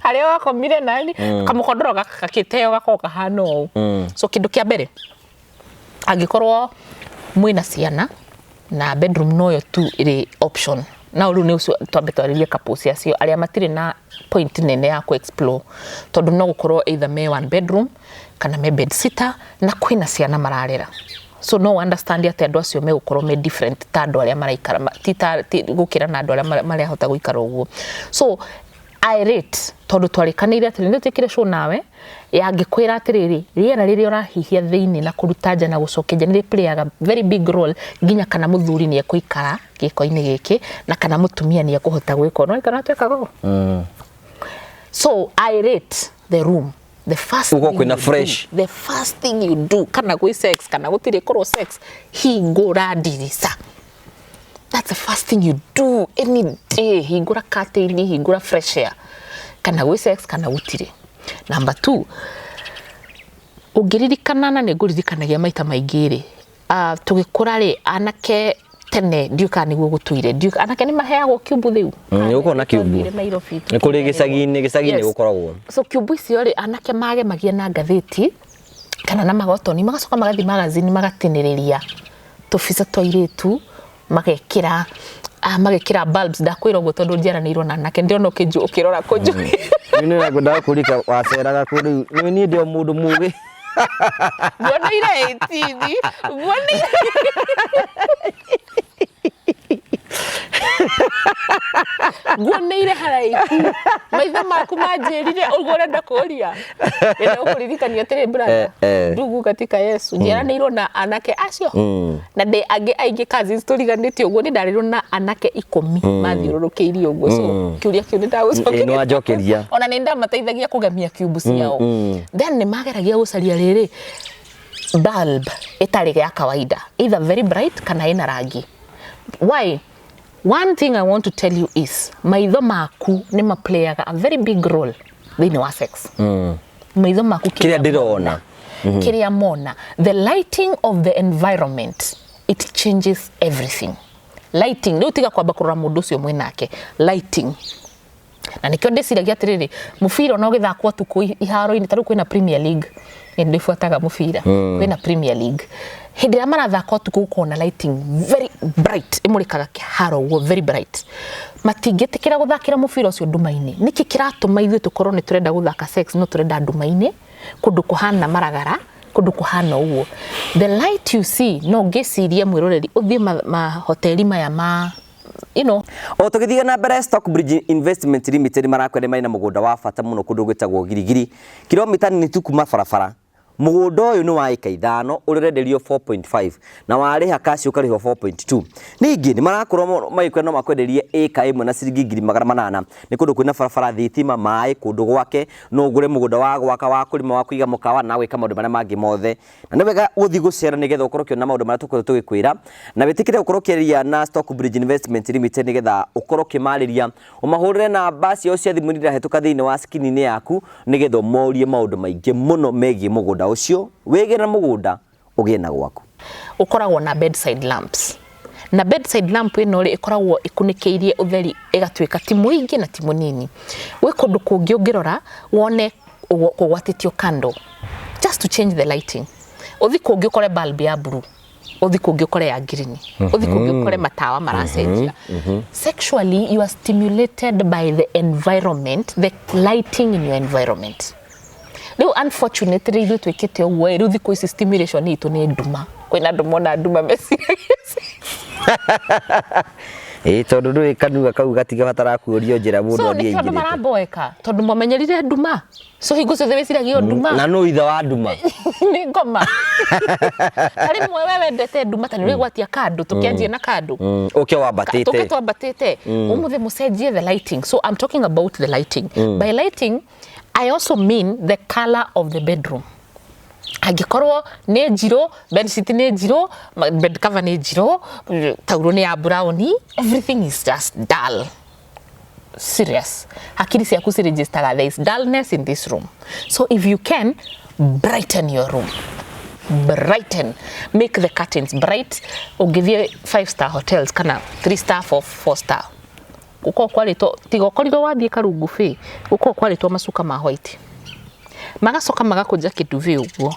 [SPEAKER 1] harĩa wakomire nani kamũkondoro gaka gakĩteo gakorwo kahana ũũ. So kĩndũ kĩa mbere, angĩkorwo mwĩna ciana na bedroom noyo tu ĩrĩ option, no rĩu nĩ ũcio twambe twarĩrie couples acio arĩa matirĩ na point nene ya ku explore, tondũ no gũkorwo either me one bedroom kana me bed sitter na kwĩna ciana mararera. So no understand atĩ andũ acio megũkorwo me different ta andũ arĩa maraikara ti gũkĩra na andũ arĩa marahota gũikara ũguo. So I rate, tondũ twarĩkanĩire atĩrĩ, nĩ twĩkire show nawe yangĩkwĩra atĩrĩrĩ, rĩera rĩrĩa ũrahihia thĩinĩ na kũruta nja na gũcokia nja nĩ playaga very big role, nginya kana mũthuri nĩ ekũikara gĩko-inĩ gĩkĩ na kana mũtumia nĩ ekũhota gwĩka no ikara twĩkaga ũũ. So I rate the room, the first
[SPEAKER 2] Gũkorwo
[SPEAKER 1] thing
[SPEAKER 2] kwĩna
[SPEAKER 1] you do,
[SPEAKER 2] fresh.
[SPEAKER 1] The first thing you do, kana gwĩ sex kana gũtirĩ korwo sex, hingũra ndirica. That's the first thing you do any day. Hingũra curtain, hingũra fresh air, kana gwĩ sex kana gũtirĩ. Number two, ũngĩririkana, na nĩ ngũririkanagia maita maingĩ rĩ, tũgĩkũra rĩ, anake tene, ndiũĩ kana nĩguo gũtũire, ndiũĩ anake nĩ maheagwo kiumbu rĩu.
[SPEAKER 2] Nĩ gũkoragwo na kiumbu.
[SPEAKER 1] Twathiire Nairobi.
[SPEAKER 2] Nĩ kũrĩ gĩcagi-inĩ, gĩcagi-inĩ
[SPEAKER 1] Yes.
[SPEAKER 2] gũkoragwo.
[SPEAKER 1] So kiumbu icio rĩ, anake magemagia na ngathĩti kana na magotoni, magacoka magathiĩ magazini, magatinĩrĩria tũbica twa airĩtu, magekĩra bulbs. Ndakwĩra ũguo tondũ njiaranĩirwo na anake, ndĩrona ũkĩrora kũnjũ.
[SPEAKER 2] Nĩ ngwendaga kũrika waceraga kũ rĩu nĩ niĩ ndĩ o mũndũ mũgĩ.
[SPEAKER 1] Nguoneire 18, nguoneire nguoneire haraihu, maitho maku manjĩrire ũguo. Ũrenda kũria, ndĩrenda gũkũririkania atĩrĩ, brother, ndugu katika Yesu, njiaranĩirwo na anake acio na ndĩ angĩ aingĩ cousins tũriganĩtie ũguo. Nĩ ndarĩrwo na anake 10 mathiũrũrũkĩirie ũguo. So kĩũria kĩu nĩ ndagũcokeria.
[SPEAKER 2] Ĩ, nĩ wanjokeria.
[SPEAKER 1] Ona nĩ ndamateithagia kũgemia kiumbu ciao. Then nĩ mageragia gũcaria rĩrĩ bulb ĩtarĩ ya kawaida, either very bright kana ĩna rangi. Why? One thing I want to tell you is maitho maku nĩ maplayaga a very big role thĩinĩ wa sex. Maitho maku,
[SPEAKER 2] Kĩrĩa ndĩrona.
[SPEAKER 1] Kĩrĩa mona, the lighting of the environment, it changes everything. Lighting, rĩu tiga kwamba kũrora mũndũ ũcio mwĩnake, lighting. Na nĩkĩo ndĩciragia atĩrĩrĩ, mũbira ona ũgĩthakwo tukũ iharo-inĩ, ta rĩu kwĩna Premier League, nĩ ndĩbuataga mũbira, kwĩna Premier League, hĩndĩ ĩrĩa marathaka ũtukũ gũkorwo na lighting very bright, ĩmũrĩkaga kĩharo ũguo very bright. Matingĩtĩkĩra gũthakĩra mũbira ũcio nduma-inĩ. Nĩkĩ kĩratũma ithuĩ tũkorwo nĩ tũrenda gũthaka sex no tũrenda nduma-inĩ, kũndũ kũhana maragara? Kũndũ kũhana ũguo, the light you see, no ngĩcirie mwĩroreri ũthiĩ mahoteli maya ma
[SPEAKER 2] O tũgĩthiĩ na mbere, Stockbridge Investment Limited marakwenda marĩ na mũgũnda wa bata mũno kũndũ gwĩtagwo Girigiri, kilomita nini tu kuma barabara. Mũgũnda ũyũ nĩ wa ĩka 5 ũrĩa ũrenderio 4.5 na warĩha cash ũkarĩhwo 4.2. Ningĩ nĩ marakorwo magĩkwĩra no makwenderie ĩka 1 na ciringi 800,000. Nĩ kũndũ kwĩna barabara, thitima, maĩ, kũndũ gwake no ũgũre mũgũnda wa gwaka, wa kũrĩma, wa kũiga mũkawa na gwĩka maũndũ marĩa mangĩ mothe. Na nĩ wega gũthiĩ gũcera nĩgetha ũkorwo ũkĩona maũndũ marĩa tũkoretwo tũgĩkwĩra, na wĩtĩkĩre gũkorwo ũkĩaria na Stockbridge Investment Limited nĩgetha ũkorwo ũkĩmarĩria, ũmahũrĩre namba ciao cia thimũ iria irahĩtũka thĩinĩ wa screen-inĩ yaku nĩgetha ũmorie maũndũ maingĩ mũno megiĩ mũgũnda ũcio. Wĩgĩre na mũgũnda, ũgĩe na gwaku.
[SPEAKER 1] Ũkoragwo na bedside lamps, na bedside lamp ĩno rĩ, ĩkoragwo ĩkunĩkĩirie ũtheri ĩgatuĩka ti mũingĩ na ti mũnini. Gwĩ kũndũ kũngĩ ũngĩrora wone kũgwatĩtio candle just to change the lighting. Ũthi kũngĩ ũkore bulb ya blue, ũthi kũngĩ ũkore ya green, ũthi kũngĩ ũkore matawa maracenjia. Sexually, you are stimulated by the environment, the lighting in your environment. Rĩu unfortunately ithuĩ twĩkĩte ũguo ĩ, rĩu thikũ ici stimulation itũ nĩ nduma. Kwĩna andũ mona nduma meciragia
[SPEAKER 2] Ĩĩ, tondũ ndũĩ kanua kau gatigabatara kuorio njĩra mũndũ
[SPEAKER 1] so
[SPEAKER 2] athiĩ
[SPEAKER 1] nĩkĩo andũ
[SPEAKER 2] aingĩrĩte.
[SPEAKER 1] Maramboeka tondũ mamenyerire nduma, so hingo ciothe wĩciragia o nduma.
[SPEAKER 2] Na nũ ithe wa nduma?
[SPEAKER 1] Nĩ ngoma. Ta rĩmwe we wendete nduma, ta nĩ ũrĩgwatia kandũ, tũkĩanjie na kandũ.
[SPEAKER 2] Ũke wambatĩte.
[SPEAKER 1] Tũke twambatĩte ũmũthĩ, mũcenjie the lighting. So I'm talking about the lighting. By lighting I also mean the color of the bedroom. Angĩkorwo nĩ njirũ, bedsheet nĩ njirũ, bed cover nĩ njirũ, taurũ nĩ ya brown, everything is just dull, serious, hakiri ciaku ciregistaga there is dullness in this room. So if you can brighten your room, brighten, make the curtains bright. Ũngĩthiĩ five-star hotels kana three star, four star, gũkorwo kwarĩtwo, tiga ũkorirwo wathiĩ karungu bĩ, gũkorwo kwarĩtwo macuka ma white, magacoka magakũnja kĩndubi ũguo,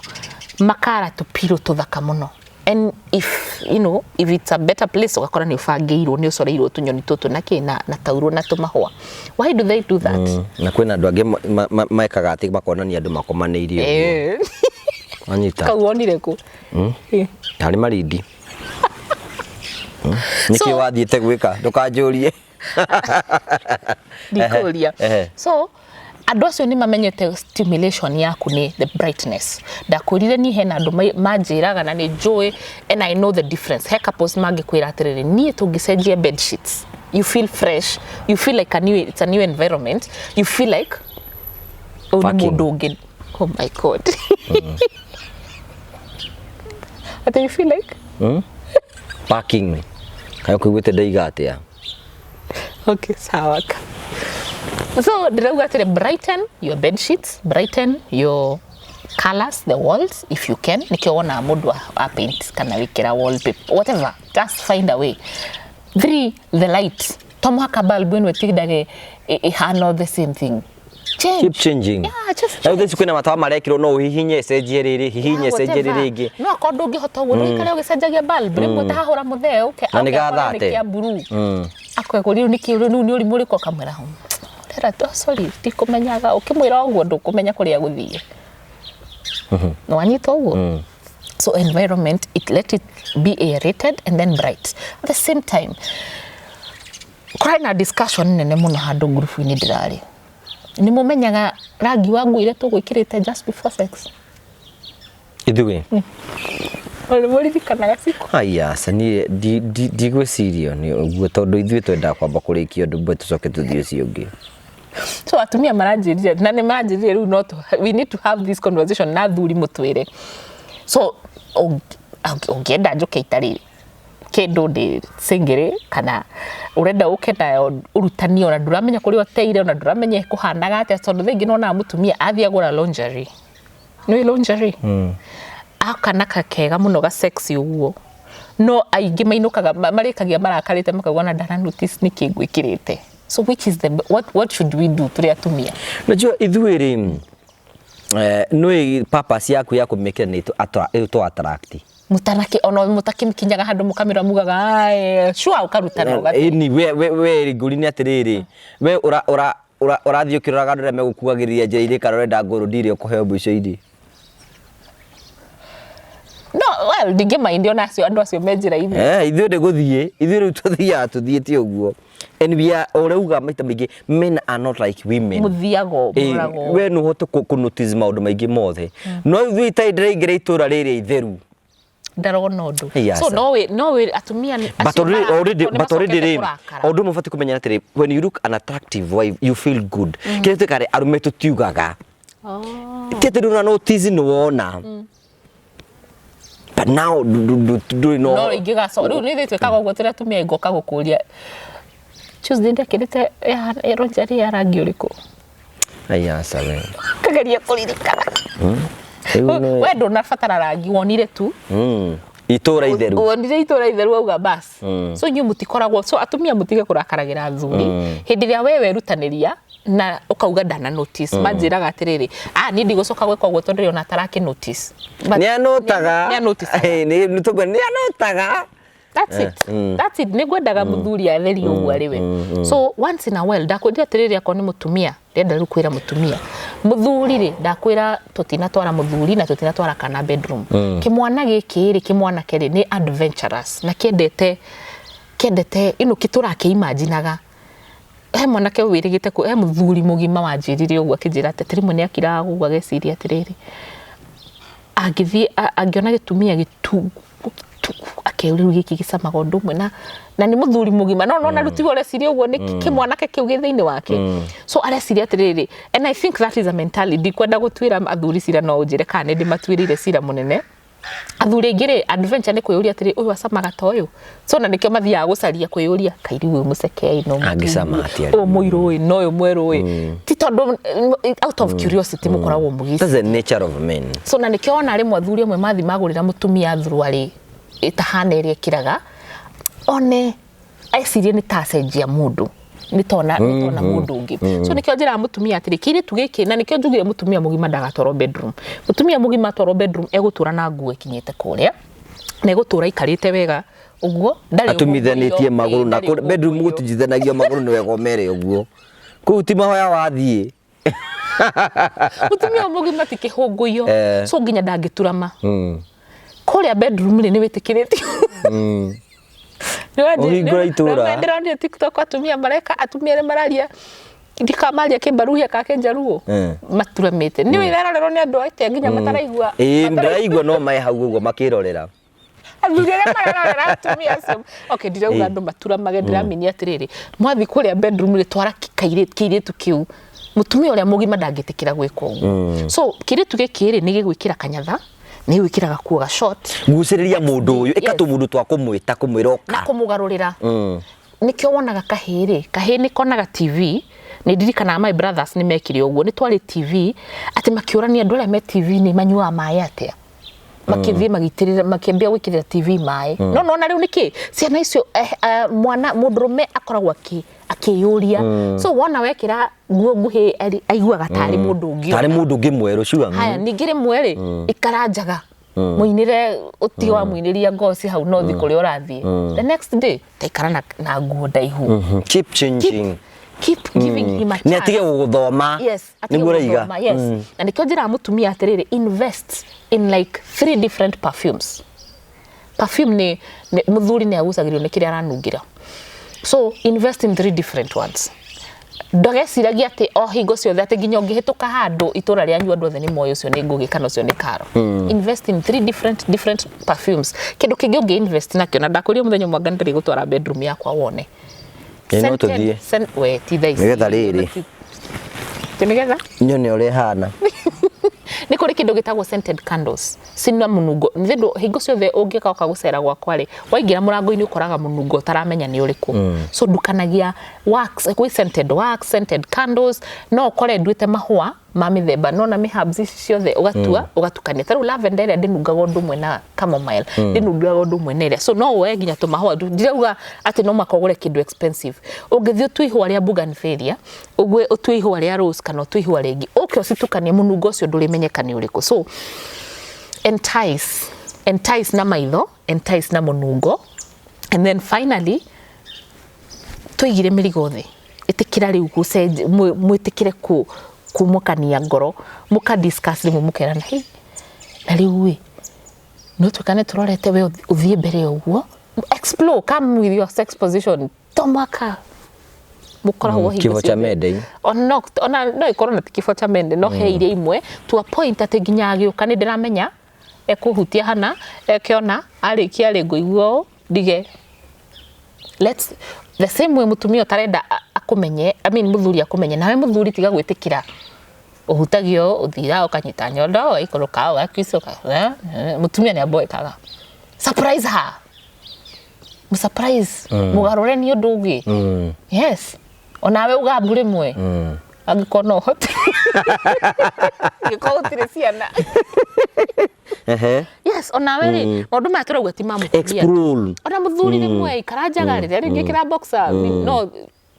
[SPEAKER 1] makara tũpiro tũthaka mũno. And if you know if it's a better place, ũgakora nĩ ũbangĩirwo, nĩ ũcoreirwo tũnyoni tũtũ na kĩ na taurũ na tũmahũa. Why do they do that?
[SPEAKER 2] Na kwĩna andũ angĩ mekaga atĩ makonania andũ makomanĩirie ũguo. Wanyita?
[SPEAKER 1] Kau wonire kũ?
[SPEAKER 2] Harĩ Marindi. Nĩkĩ wathiĩte gwĩka? Ndũkanjũrie.
[SPEAKER 1] Ndikũria.
[SPEAKER 2] Ehe.
[SPEAKER 1] So andũ acio nĩ mamenyete stimulation yaku nĩ the brightness. Ndakwĩrire niĩ hena andũ manjĩraga na nĩ njũĩ, and I know the difference. He couples mangĩkwĩra atĩrĩrĩ, niĩ tũngĩcenjia bed sheets, you feel fresh, you feel like it's a new environment, you feel like ũyũ nĩ
[SPEAKER 2] Fucking.
[SPEAKER 1] mũndũ ũngĩ. Oh my God, ati you feel like
[SPEAKER 2] Parking. Kaĩ ũkũiguĩte ndoiga atĩa?
[SPEAKER 1] Okay, sawa. So ndĩrauga atĩrĩ, brighten your bed sheets, brighten your colors, the walls if you can. Nĩkĩo wonaga mũndũ a paint kana wĩkĩra wallpaper, whatever, just find a way. Three, the light. To mũhaka bulb ĩno ĩtindage ĩhana the same thing. Change.
[SPEAKER 2] Keep changing.
[SPEAKER 1] Yeah, just
[SPEAKER 2] Na rĩu thaici kwĩna matawa marekĩrwo, no ũhihinye ĩcenjie rĩrĩ, hihinye ĩcenjie rĩrĩ rĩngĩ.
[SPEAKER 1] No akorwo ndũngĩhota ũguo, ndũikare ũgĩcenjagia bulb. Rĩmwe tahahũra mũthee ũke
[SPEAKER 2] Na nĩ
[SPEAKER 1] ũke akore
[SPEAKER 2] gathate.
[SPEAKER 1] nĩ kĩa blue, akwegwo rĩu nĩkĩ, rĩu nĩ ũrimũ ũrĩkũ? Akamwĩra, "Ndera tu, sorry, ndikũmenyaga." Ũkĩmwĩra ũguo ndũkũmenya kũrĩa gũthiĩ. Nĩwanyita ũguo? So environment, it let it be aerated and then bright at the same time. Kũrarĩ na discussion nene mũno handũ ngurubu-inĩ ndĩrarĩ. Nĩ mũmenyaga rangi wa nguo iria tũgwĩkĩrĩte just before sex?
[SPEAKER 2] Ithuĩ?
[SPEAKER 1] Nĩ mũririkanaga ciku?
[SPEAKER 2] Aya, aca, niĩ ndigwĩciria nĩ ũguo, tondũ ithuĩ twendaga kwamba kũrĩkia ũndũ ũmwe tũcoke tũthiĩ ũcio ũngĩ.
[SPEAKER 1] So atumia maranjĩrire na nĩ maranjĩrire rĩu no we need to have this conversation na athuri mũtwĩre. So ũngĩenda njũke itarĩ kĩndũ, ndĩ singĩrĩ, kana ũrenda ũke nayo ũrutanie, ona ndũramenya kũrĩa ũteire, ona ndũramenya kũhanaga atĩa, tondũ thaa ingĩ nĩwonaga mũtumia athiĩ agũra lingerie, nĩ lingerie aka na kakega mũno ga sexy ũguo, no aingĩ mainũkaga marĩkagia marakarĩte, makauga na ndara notice nĩkĩ ngwĩkĩrĩte. So which is the what should we do tũrĩ atumia?
[SPEAKER 2] Najua ithuĩ rĩ, nĩ purpose yaku ya kũmĩkĩra nĩ ĩtũ attract.
[SPEAKER 1] Mutanaki ona mutakikinyaga handũ mukamĩra mugaga, "Ae, sure," ũkarutana ũgate.
[SPEAKER 2] Ĩni we ngũri nĩ atĩrĩrĩ, we ũrathiĩ ũkĩroraga andũ arĩa megũkuagĩrĩria njĩra-inĩ kana ũrenda ngũrũndi ĩrĩa ũkũheo mũico-inĩ?
[SPEAKER 1] Well, ndingĩmaindi ona acio andũ acio me njĩra-inĩ.
[SPEAKER 2] Eh, ithuĩ nĩ gũthiĩ, ithuĩ rĩu tũthiaga tũthiĩte ũguo. And we are, ũrauga maita maingĩ, men are not like women.
[SPEAKER 1] Mũthiaga
[SPEAKER 2] Eh,
[SPEAKER 1] mũragwo.
[SPEAKER 2] we nĩ ũhote kũ notice maũndũ maingĩ mothe. No ithuĩ itarĩ ndĩraingĩra itũra rĩrĩ itheru.
[SPEAKER 1] Ndarona ũndũ.
[SPEAKER 2] Yes,
[SPEAKER 1] So
[SPEAKER 2] sir.
[SPEAKER 1] no wĩ atumia
[SPEAKER 2] But
[SPEAKER 1] acio
[SPEAKER 2] already, already,
[SPEAKER 1] tondũ
[SPEAKER 2] but already
[SPEAKER 1] nĩmacokete
[SPEAKER 2] rĩ,
[SPEAKER 1] kũrakara.
[SPEAKER 2] ũndũ ũmwe ũbatiĩ kũmenya atĩrĩ, when you look an attractive wife, you feel good. Kĩrĩa twĩkaga rĩ, arũme tũtiugaga.
[SPEAKER 1] Oh.
[SPEAKER 2] Ti atĩ ndũna notice nĩ wona. But now ndũrĩ
[SPEAKER 1] No
[SPEAKER 2] no
[SPEAKER 1] ingĩgaco rĩu nĩ ithuĩ twĩkaga ũguo tũrĩ atumia, ngoka gũkũria Tuesday ndekĩrĩte ronjari ya rangi ũrĩkũ?
[SPEAKER 2] Aya, sawa.
[SPEAKER 1] Kageria kũririkana.
[SPEAKER 2] Rĩu nĩ-
[SPEAKER 1] We ndũnabatara rangi, wonire tu.
[SPEAKER 2] Itũra itheru.
[SPEAKER 1] Wonire itũra itheru wauga bas. So inyuĩ mũtikoragwo, so atumia mũtige kũrakaragĩra athuri hĩndĩ ĩrĩa we werutanĩria na ũkauga ndana notice. Manjĩraga atĩrĩrĩ, ah, niĩ ndigũcoka gwĩka ũguo tondũ ona ataraki notice. But
[SPEAKER 2] Nĩ anotaga.
[SPEAKER 1] Nĩ anoticaga.
[SPEAKER 2] Eh, nĩ tũkwe nĩ anotaga.
[SPEAKER 1] That's it. That's it. Nĩ ngwendaga mũthuri atherie ũguo arĩ we. So once in a while ndakwĩrire atĩrĩrĩ, akorwo nĩ mũtumia, ndĩrenda rĩu kwĩra mũtumia, mũthuri rĩ, ndakwĩra tũtinatwara mũthuri na tũtinatwara kana bedroom. Kĩmwana gĩkĩ rĩ, kĩmwanake rĩ, nĩ adventurous na kĩendete ino kĩtũrakĩimaginaga. He mwanake wĩrĩgĩte he mũthuri mũgima wanjĩrire ũguo akĩnjĩra atĩ rĩmwe nĩ akiraga ũguo ageciria atĩrĩrĩ, angĩthiĩ angĩona gĩtumia gĩtungu akeyũria rĩu gĩkĩ gĩcamaga ũndũ ũmwe na nĩ mũthuri mũgima, no nona rĩu tiwe ũreciria ũguo, nĩ kĩmwanake kĩu gĩ thĩinĩ wake. So areciria atĩrĩrĩ, and I think that is a mentality. Ndikwenda gũtuĩra athuri cira, no ũnjĩre kana nĩ ndĩmatuĩrĩire cira mũnene. Athuri aingĩ rĩ, adventure nĩ kwĩyũria atĩrĩ, ũyũ acamaga ta ũyũ. So na nĩkĩo mathiaga gũcaria kwĩyũria, kairi ũyũ mũcekei no
[SPEAKER 2] Angĩcama atĩa?
[SPEAKER 1] Ũyũ mũirũ ĩ, no ũyũ mwerũ ĩ, ti tondũ out of curiosity mũkoragwo mũgĩci.
[SPEAKER 2] That's the nature of men.
[SPEAKER 1] So na nĩkĩo wona rĩmwe athuri amwe mathi magũrĩra mũtumia thuruarĩ ĩtahana ĩrĩa ĩkĩraga, one ecirie nĩ ta acenjia mũndũ, nĩ tona mũndũ ũngĩ. So nĩkĩo njĩraga mũtumia atĩrĩ, kĩirĩtu gĩkĩ, na nĩkĩo njugire mũtumia mũgima ndagatwarwo bedroom. Mũtumia mũgima atwarwo bedroom egũtũra na nguo ĩkinyĩte kũrĩa na egũtũra aikarĩte wega ũguo, ndarĩ
[SPEAKER 2] Atumithanĩtie
[SPEAKER 1] ũhũngũrio,
[SPEAKER 2] magũrũ na
[SPEAKER 1] ndarĩ
[SPEAKER 2] bedroom
[SPEAKER 1] ũhũngũrio.
[SPEAKER 2] Gũtijithanagia magũrũ nĩ wega ũmere ũguo. Kũu ti mahoya wathiĩ.
[SPEAKER 1] Mũtumia mũgima ti kĩhũngũio.
[SPEAKER 2] Eh.
[SPEAKER 1] So nginya ndangĩturama kũrĩa bedroom rĩ, nĩ wĩtĩkĩrĩtio.
[SPEAKER 2] Ũhingũre itũra.
[SPEAKER 1] Ndĩronire TikTok atumia mareka, atumia arĩa mararia ndikamaria kĩmbaruhia ka kĩnjaruo maturamĩte, nĩ wĩrarorerwo nĩ andũ atĩa nginya mataraigua.
[SPEAKER 2] Ĩĩ, ndĩraigua no mae hau ũguo makĩrorera.
[SPEAKER 1] Athuri arĩa mararorera atumia acio. Okay, ndirauga andũ maturamage, ndĩraminia atĩrĩrĩ, mwathi kũrĩa bedroom rĩ, twara kĩirĩtu kĩu. Mũtumia ũrĩa mũgima ndangĩtĩkĩra gwĩka ũguo. So kĩirĩtu gĩkĩ rĩ, nĩ gĩgwĩkĩra kanyatha, nĩ gĩgwĩkĩra gakuo ga short.
[SPEAKER 2] Gucĩrĩria mũndũ ũyũ, ĩka
[SPEAKER 1] Yes.
[SPEAKER 2] tũmũndũ twa kũmwĩta, kũmwĩra
[SPEAKER 1] Na
[SPEAKER 2] ũka.
[SPEAKER 1] kũmũgarũrĩra. Nĩkĩo wonaga kahĩĩ rĩ, kahĩĩ nĩ konaga TV. Nĩ ndirikanaga my brothers nĩ mekire ũguo, nĩ twarĩ TV atĩ makĩũrania andũ arĩa me TV nĩ manyuaga maĩ atĩa, makĩthiĩ magĩitĩrĩra, makĩambia gwĩkĩrĩra TV maĩ. No nona rĩu nĩkĩ ciana icio, mwana mũndũrũme akoragwo akĩyũria. So wona wekĩra nguo nguhĩ aiguaga tarĩ mũndũ ũngĩ.
[SPEAKER 2] Tarĩ mũndũ ũngĩ mwerũ sure.
[SPEAKER 1] Haya, ningĩ rĩmwe rĩ, ikara njaga mũinĩre, ũtige wa mũinĩria ngoci hau nothi kũrĩa ũrathiĩ the next day, taikara na nguo ndaihu.
[SPEAKER 2] Keep changing.
[SPEAKER 1] Keep giving him a
[SPEAKER 2] Nĩ
[SPEAKER 1] chance.
[SPEAKER 2] atige gũgũthoma.
[SPEAKER 1] Yes, atige
[SPEAKER 2] Nĩguo ũraiga.
[SPEAKER 1] gũthoma, yes. Na nĩkĩo njĩraga mũtumia atĩrĩrĩ, invest in like three different perfumes. Perfume nĩ mũthuri nĩ agucagĩrĩrio nĩ kĩrĩa aranungĩra. So invest in three different ones. Ndageciragia atĩ o hingo ciothe atĩ nginya ũngĩhĩtũka handũ itũra rĩanyu andũ othe nĩ moĩ ũcio nĩ Ngũgĩ kana ũcio nĩ Karo. Invest in three different perfumes. Kĩndũ kĩngĩ ũngĩ invest nakĩo, na ndakwĩrire mũthenya ũmwe anga nĩ gũtwara bedroom yakwa wone.
[SPEAKER 2] Ĩ, no tũthiĩ.
[SPEAKER 1] We ti thaa ici.
[SPEAKER 2] Nĩgetha rĩrĩ.
[SPEAKER 1] Ti nĩgetha
[SPEAKER 2] Nyone ũrĩa ĩhana.
[SPEAKER 1] Nĩ kũrĩ kĩndũ gĩtagwo scented candles cina mũnungo. Nĩ hingo ciothe ũngĩka ũka gũcera gwakwa rĩ, waingĩra mũrango-inĩ ũkoraga mũnungo ũtaramenya nĩ ũrĩkũ. So ndukanagia wax, gwĩ scented wax, scented candles. No ũkore nduĩte mahũa ma mĩthemba nona mĩ herbs ici ciothe, ũgatua ũgatukania. Ta rĩu lavender ĩrĩa ndĩnungaga ũndũ ũmwe na chamomile, ndĩnungaga ũndũ ũmwe na ĩrĩa. So no woe nginya tũmahũa. Ndirauga atĩ no mũhaka ũgũre kĩndũ expensive. Ũngĩthiĩ ũtue ihũa rĩa bougainvillea, ũgwe ũtue ihũa rĩa rose kana ũtue ihũa rĩngĩ, ũke ũcitukanie, mũnungo ũcio ndũrĩmenyeka nĩ ũrĩkũ. So entice na maitho, entice na mũnungo, and then finally tũigire mĩrigo thĩ, ĩtĩkĩra rĩu mwĩtĩkĩre kumũkania ngoro, mũka discuss rĩmwe, mũkerana, hey, na rĩu ĩ No tuĩka nĩ tũrorete we ũthiĩ mbere ũguo, explore, come with your sex position, to mwaka mũkoragwo hingo
[SPEAKER 2] Kĩbo cha
[SPEAKER 1] ciothe.
[SPEAKER 2] mende.
[SPEAKER 1] Ona ona no ikorwo na ti kĩbo cha mende, no he iria imwe to a point atĩ nginya agĩũka nĩ ndĩramenya ekũhutia hana ekeona arĩkia rĩ ngũigua ũũ ndige. Let's the same way mũtumia ũtarenda akũmenye, I mean mũthuri akũmenye, nawe mũthuri tiga gwĩtĩkĩra ũhutagio, ũthiaga ũkanyita nyondo, ũgaikũrũka, ũgakica, mũtumia nĩ amboekaga. Surprise her, mũsurprise, mũgarũre nĩ ũndũ ũngĩ. Yes, onawe ũgambu rĩmwe angĩkorwo no ũhote, angĩkorwo gũtirĩ ciana. Yes, onawe rĩ, maũndũ maya tũrauga ti ma mũtumia.
[SPEAKER 2] Explore.
[SPEAKER 1] Ona mũthuri rĩmwe ikara njaga rĩrĩa rĩngĩ kĩra boxer, no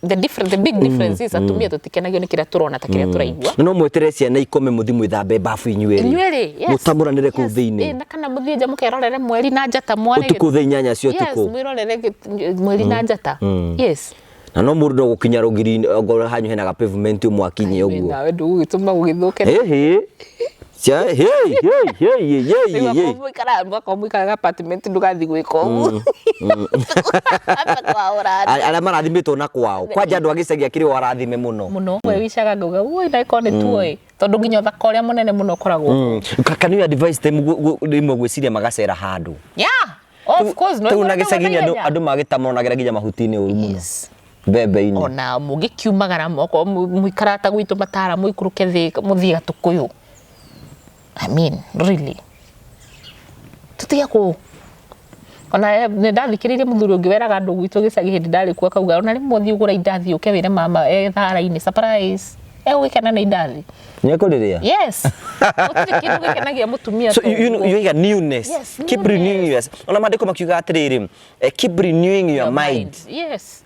[SPEAKER 1] the different, the big difference is atumia tũtikenagio nĩ kĩrĩa tũrona ta kĩrĩa tũraigua.
[SPEAKER 2] No mwetere ciana ikome muthi mwithambe bafu inyuĩ erĩ.
[SPEAKER 1] Inyuĩ rĩ, yes.
[SPEAKER 2] Mũtamũranĩre kũu
[SPEAKER 1] Yes.
[SPEAKER 2] thĩinĩ.
[SPEAKER 1] Na kana mũthiĩ nja mũkerorere mweri na njata mware
[SPEAKER 2] Ũtukũ thaa 8 cia
[SPEAKER 1] Yes,
[SPEAKER 2] ũtukũ.
[SPEAKER 1] mwĩrorere mweri na njata. Yes.
[SPEAKER 2] Na no mũndũ no gũkinya rũgiri-inĩ ongorwo hanyu hena ga pavement mwakinye ũguo.
[SPEAKER 1] Nawe ndũgũgĩtũma gũgĩthũke.
[SPEAKER 2] Ĩhĩ. Cia hĩ hĩ hĩ hĩ
[SPEAKER 1] Rĩu
[SPEAKER 2] hĩ.
[SPEAKER 1] akorwo mũikaraga, akorwo mũikaraga apartment ndũgathiĩ gwĩka ũguo. Amba kwaũra.
[SPEAKER 2] Arĩa marathimĩtwo na kwao. Kwanja andũ a gĩcagi akĩrĩ o arathime mũno.
[SPEAKER 1] Mũno. We wicaga ngauga woi na ĩkorwo nĩ tuoĩ, tondũ nginya ũthaka ũrĩa mũnene mũno ũkoragwo.
[SPEAKER 2] Can you advise them rĩmwe gwĩciria magacera handũ?
[SPEAKER 1] Yeah. Of course, no.
[SPEAKER 2] Rĩu na gĩcagi-inĩ andũ magĩtamonagĩra nginya mahuti-inĩ ũru mũno.
[SPEAKER 1] Yes.
[SPEAKER 2] Mbembe-inĩ.
[SPEAKER 1] Ona mũngĩkiumagara okorwo mũikaraga ta gwitũ matara, mũikũrũke thĩ mũthiĩ Gatũkũyũ. I mean, really. Tũtige kũ ona nĩ ndathikĩrĩirie mũthuri ũngĩ weraga andũ gwitũ gĩcagi hĩndĩ ndarĩ kuo, akauga ona rĩmwe ũthiĩ ũgũra indathi ũke wĩre mama e thara-inĩ, surprise, egũgĩkena nĩ indathi.
[SPEAKER 2] Nĩekũrĩrĩa?
[SPEAKER 1] Yes. Gũtirĩ kĩndũ gĩkenagia mũtumia
[SPEAKER 2] So
[SPEAKER 1] ta
[SPEAKER 2] you know,
[SPEAKER 1] ũguo.
[SPEAKER 2] you get newness.
[SPEAKER 1] Yes,
[SPEAKER 2] Keep
[SPEAKER 1] newness.
[SPEAKER 2] renewing yours. Ona maandĩko makiuga atĩrĩrĩ, keep renewing your mind.
[SPEAKER 1] Yes.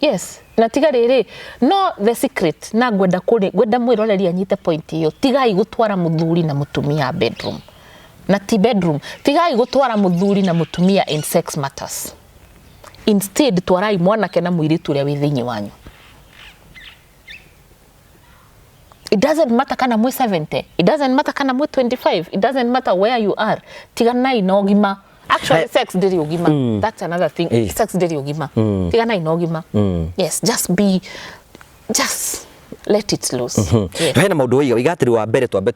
[SPEAKER 1] Yes. Na tiga rĩrĩ, no the secret na ngwenda kũrĩ ngwenda mwĩroreri anyite point ĩyo, tigai gũtwara mũthuri na mũtumia bedroom. Na ti bedroom, tigai gũtwara mũthuri na mũtumia in sex matters. Instead twarai mwanake na mũirĩtu ũrĩa wĩ thĩinĩ wanyu. It doesn't matter kana mwĩ 70, it doesn't matter kana mwĩ 25, it doesn't matter where you are. Tiganai na ũgima. Actually, sex ndĩrĩ ũgima. That's another thing. Sex ndĩrĩ ũgima. Tiganai na ũgima. Yes, just be, just let it loose. Yes.
[SPEAKER 2] Hena maũndũ waiga, waiga atĩrĩ wa mbere twambe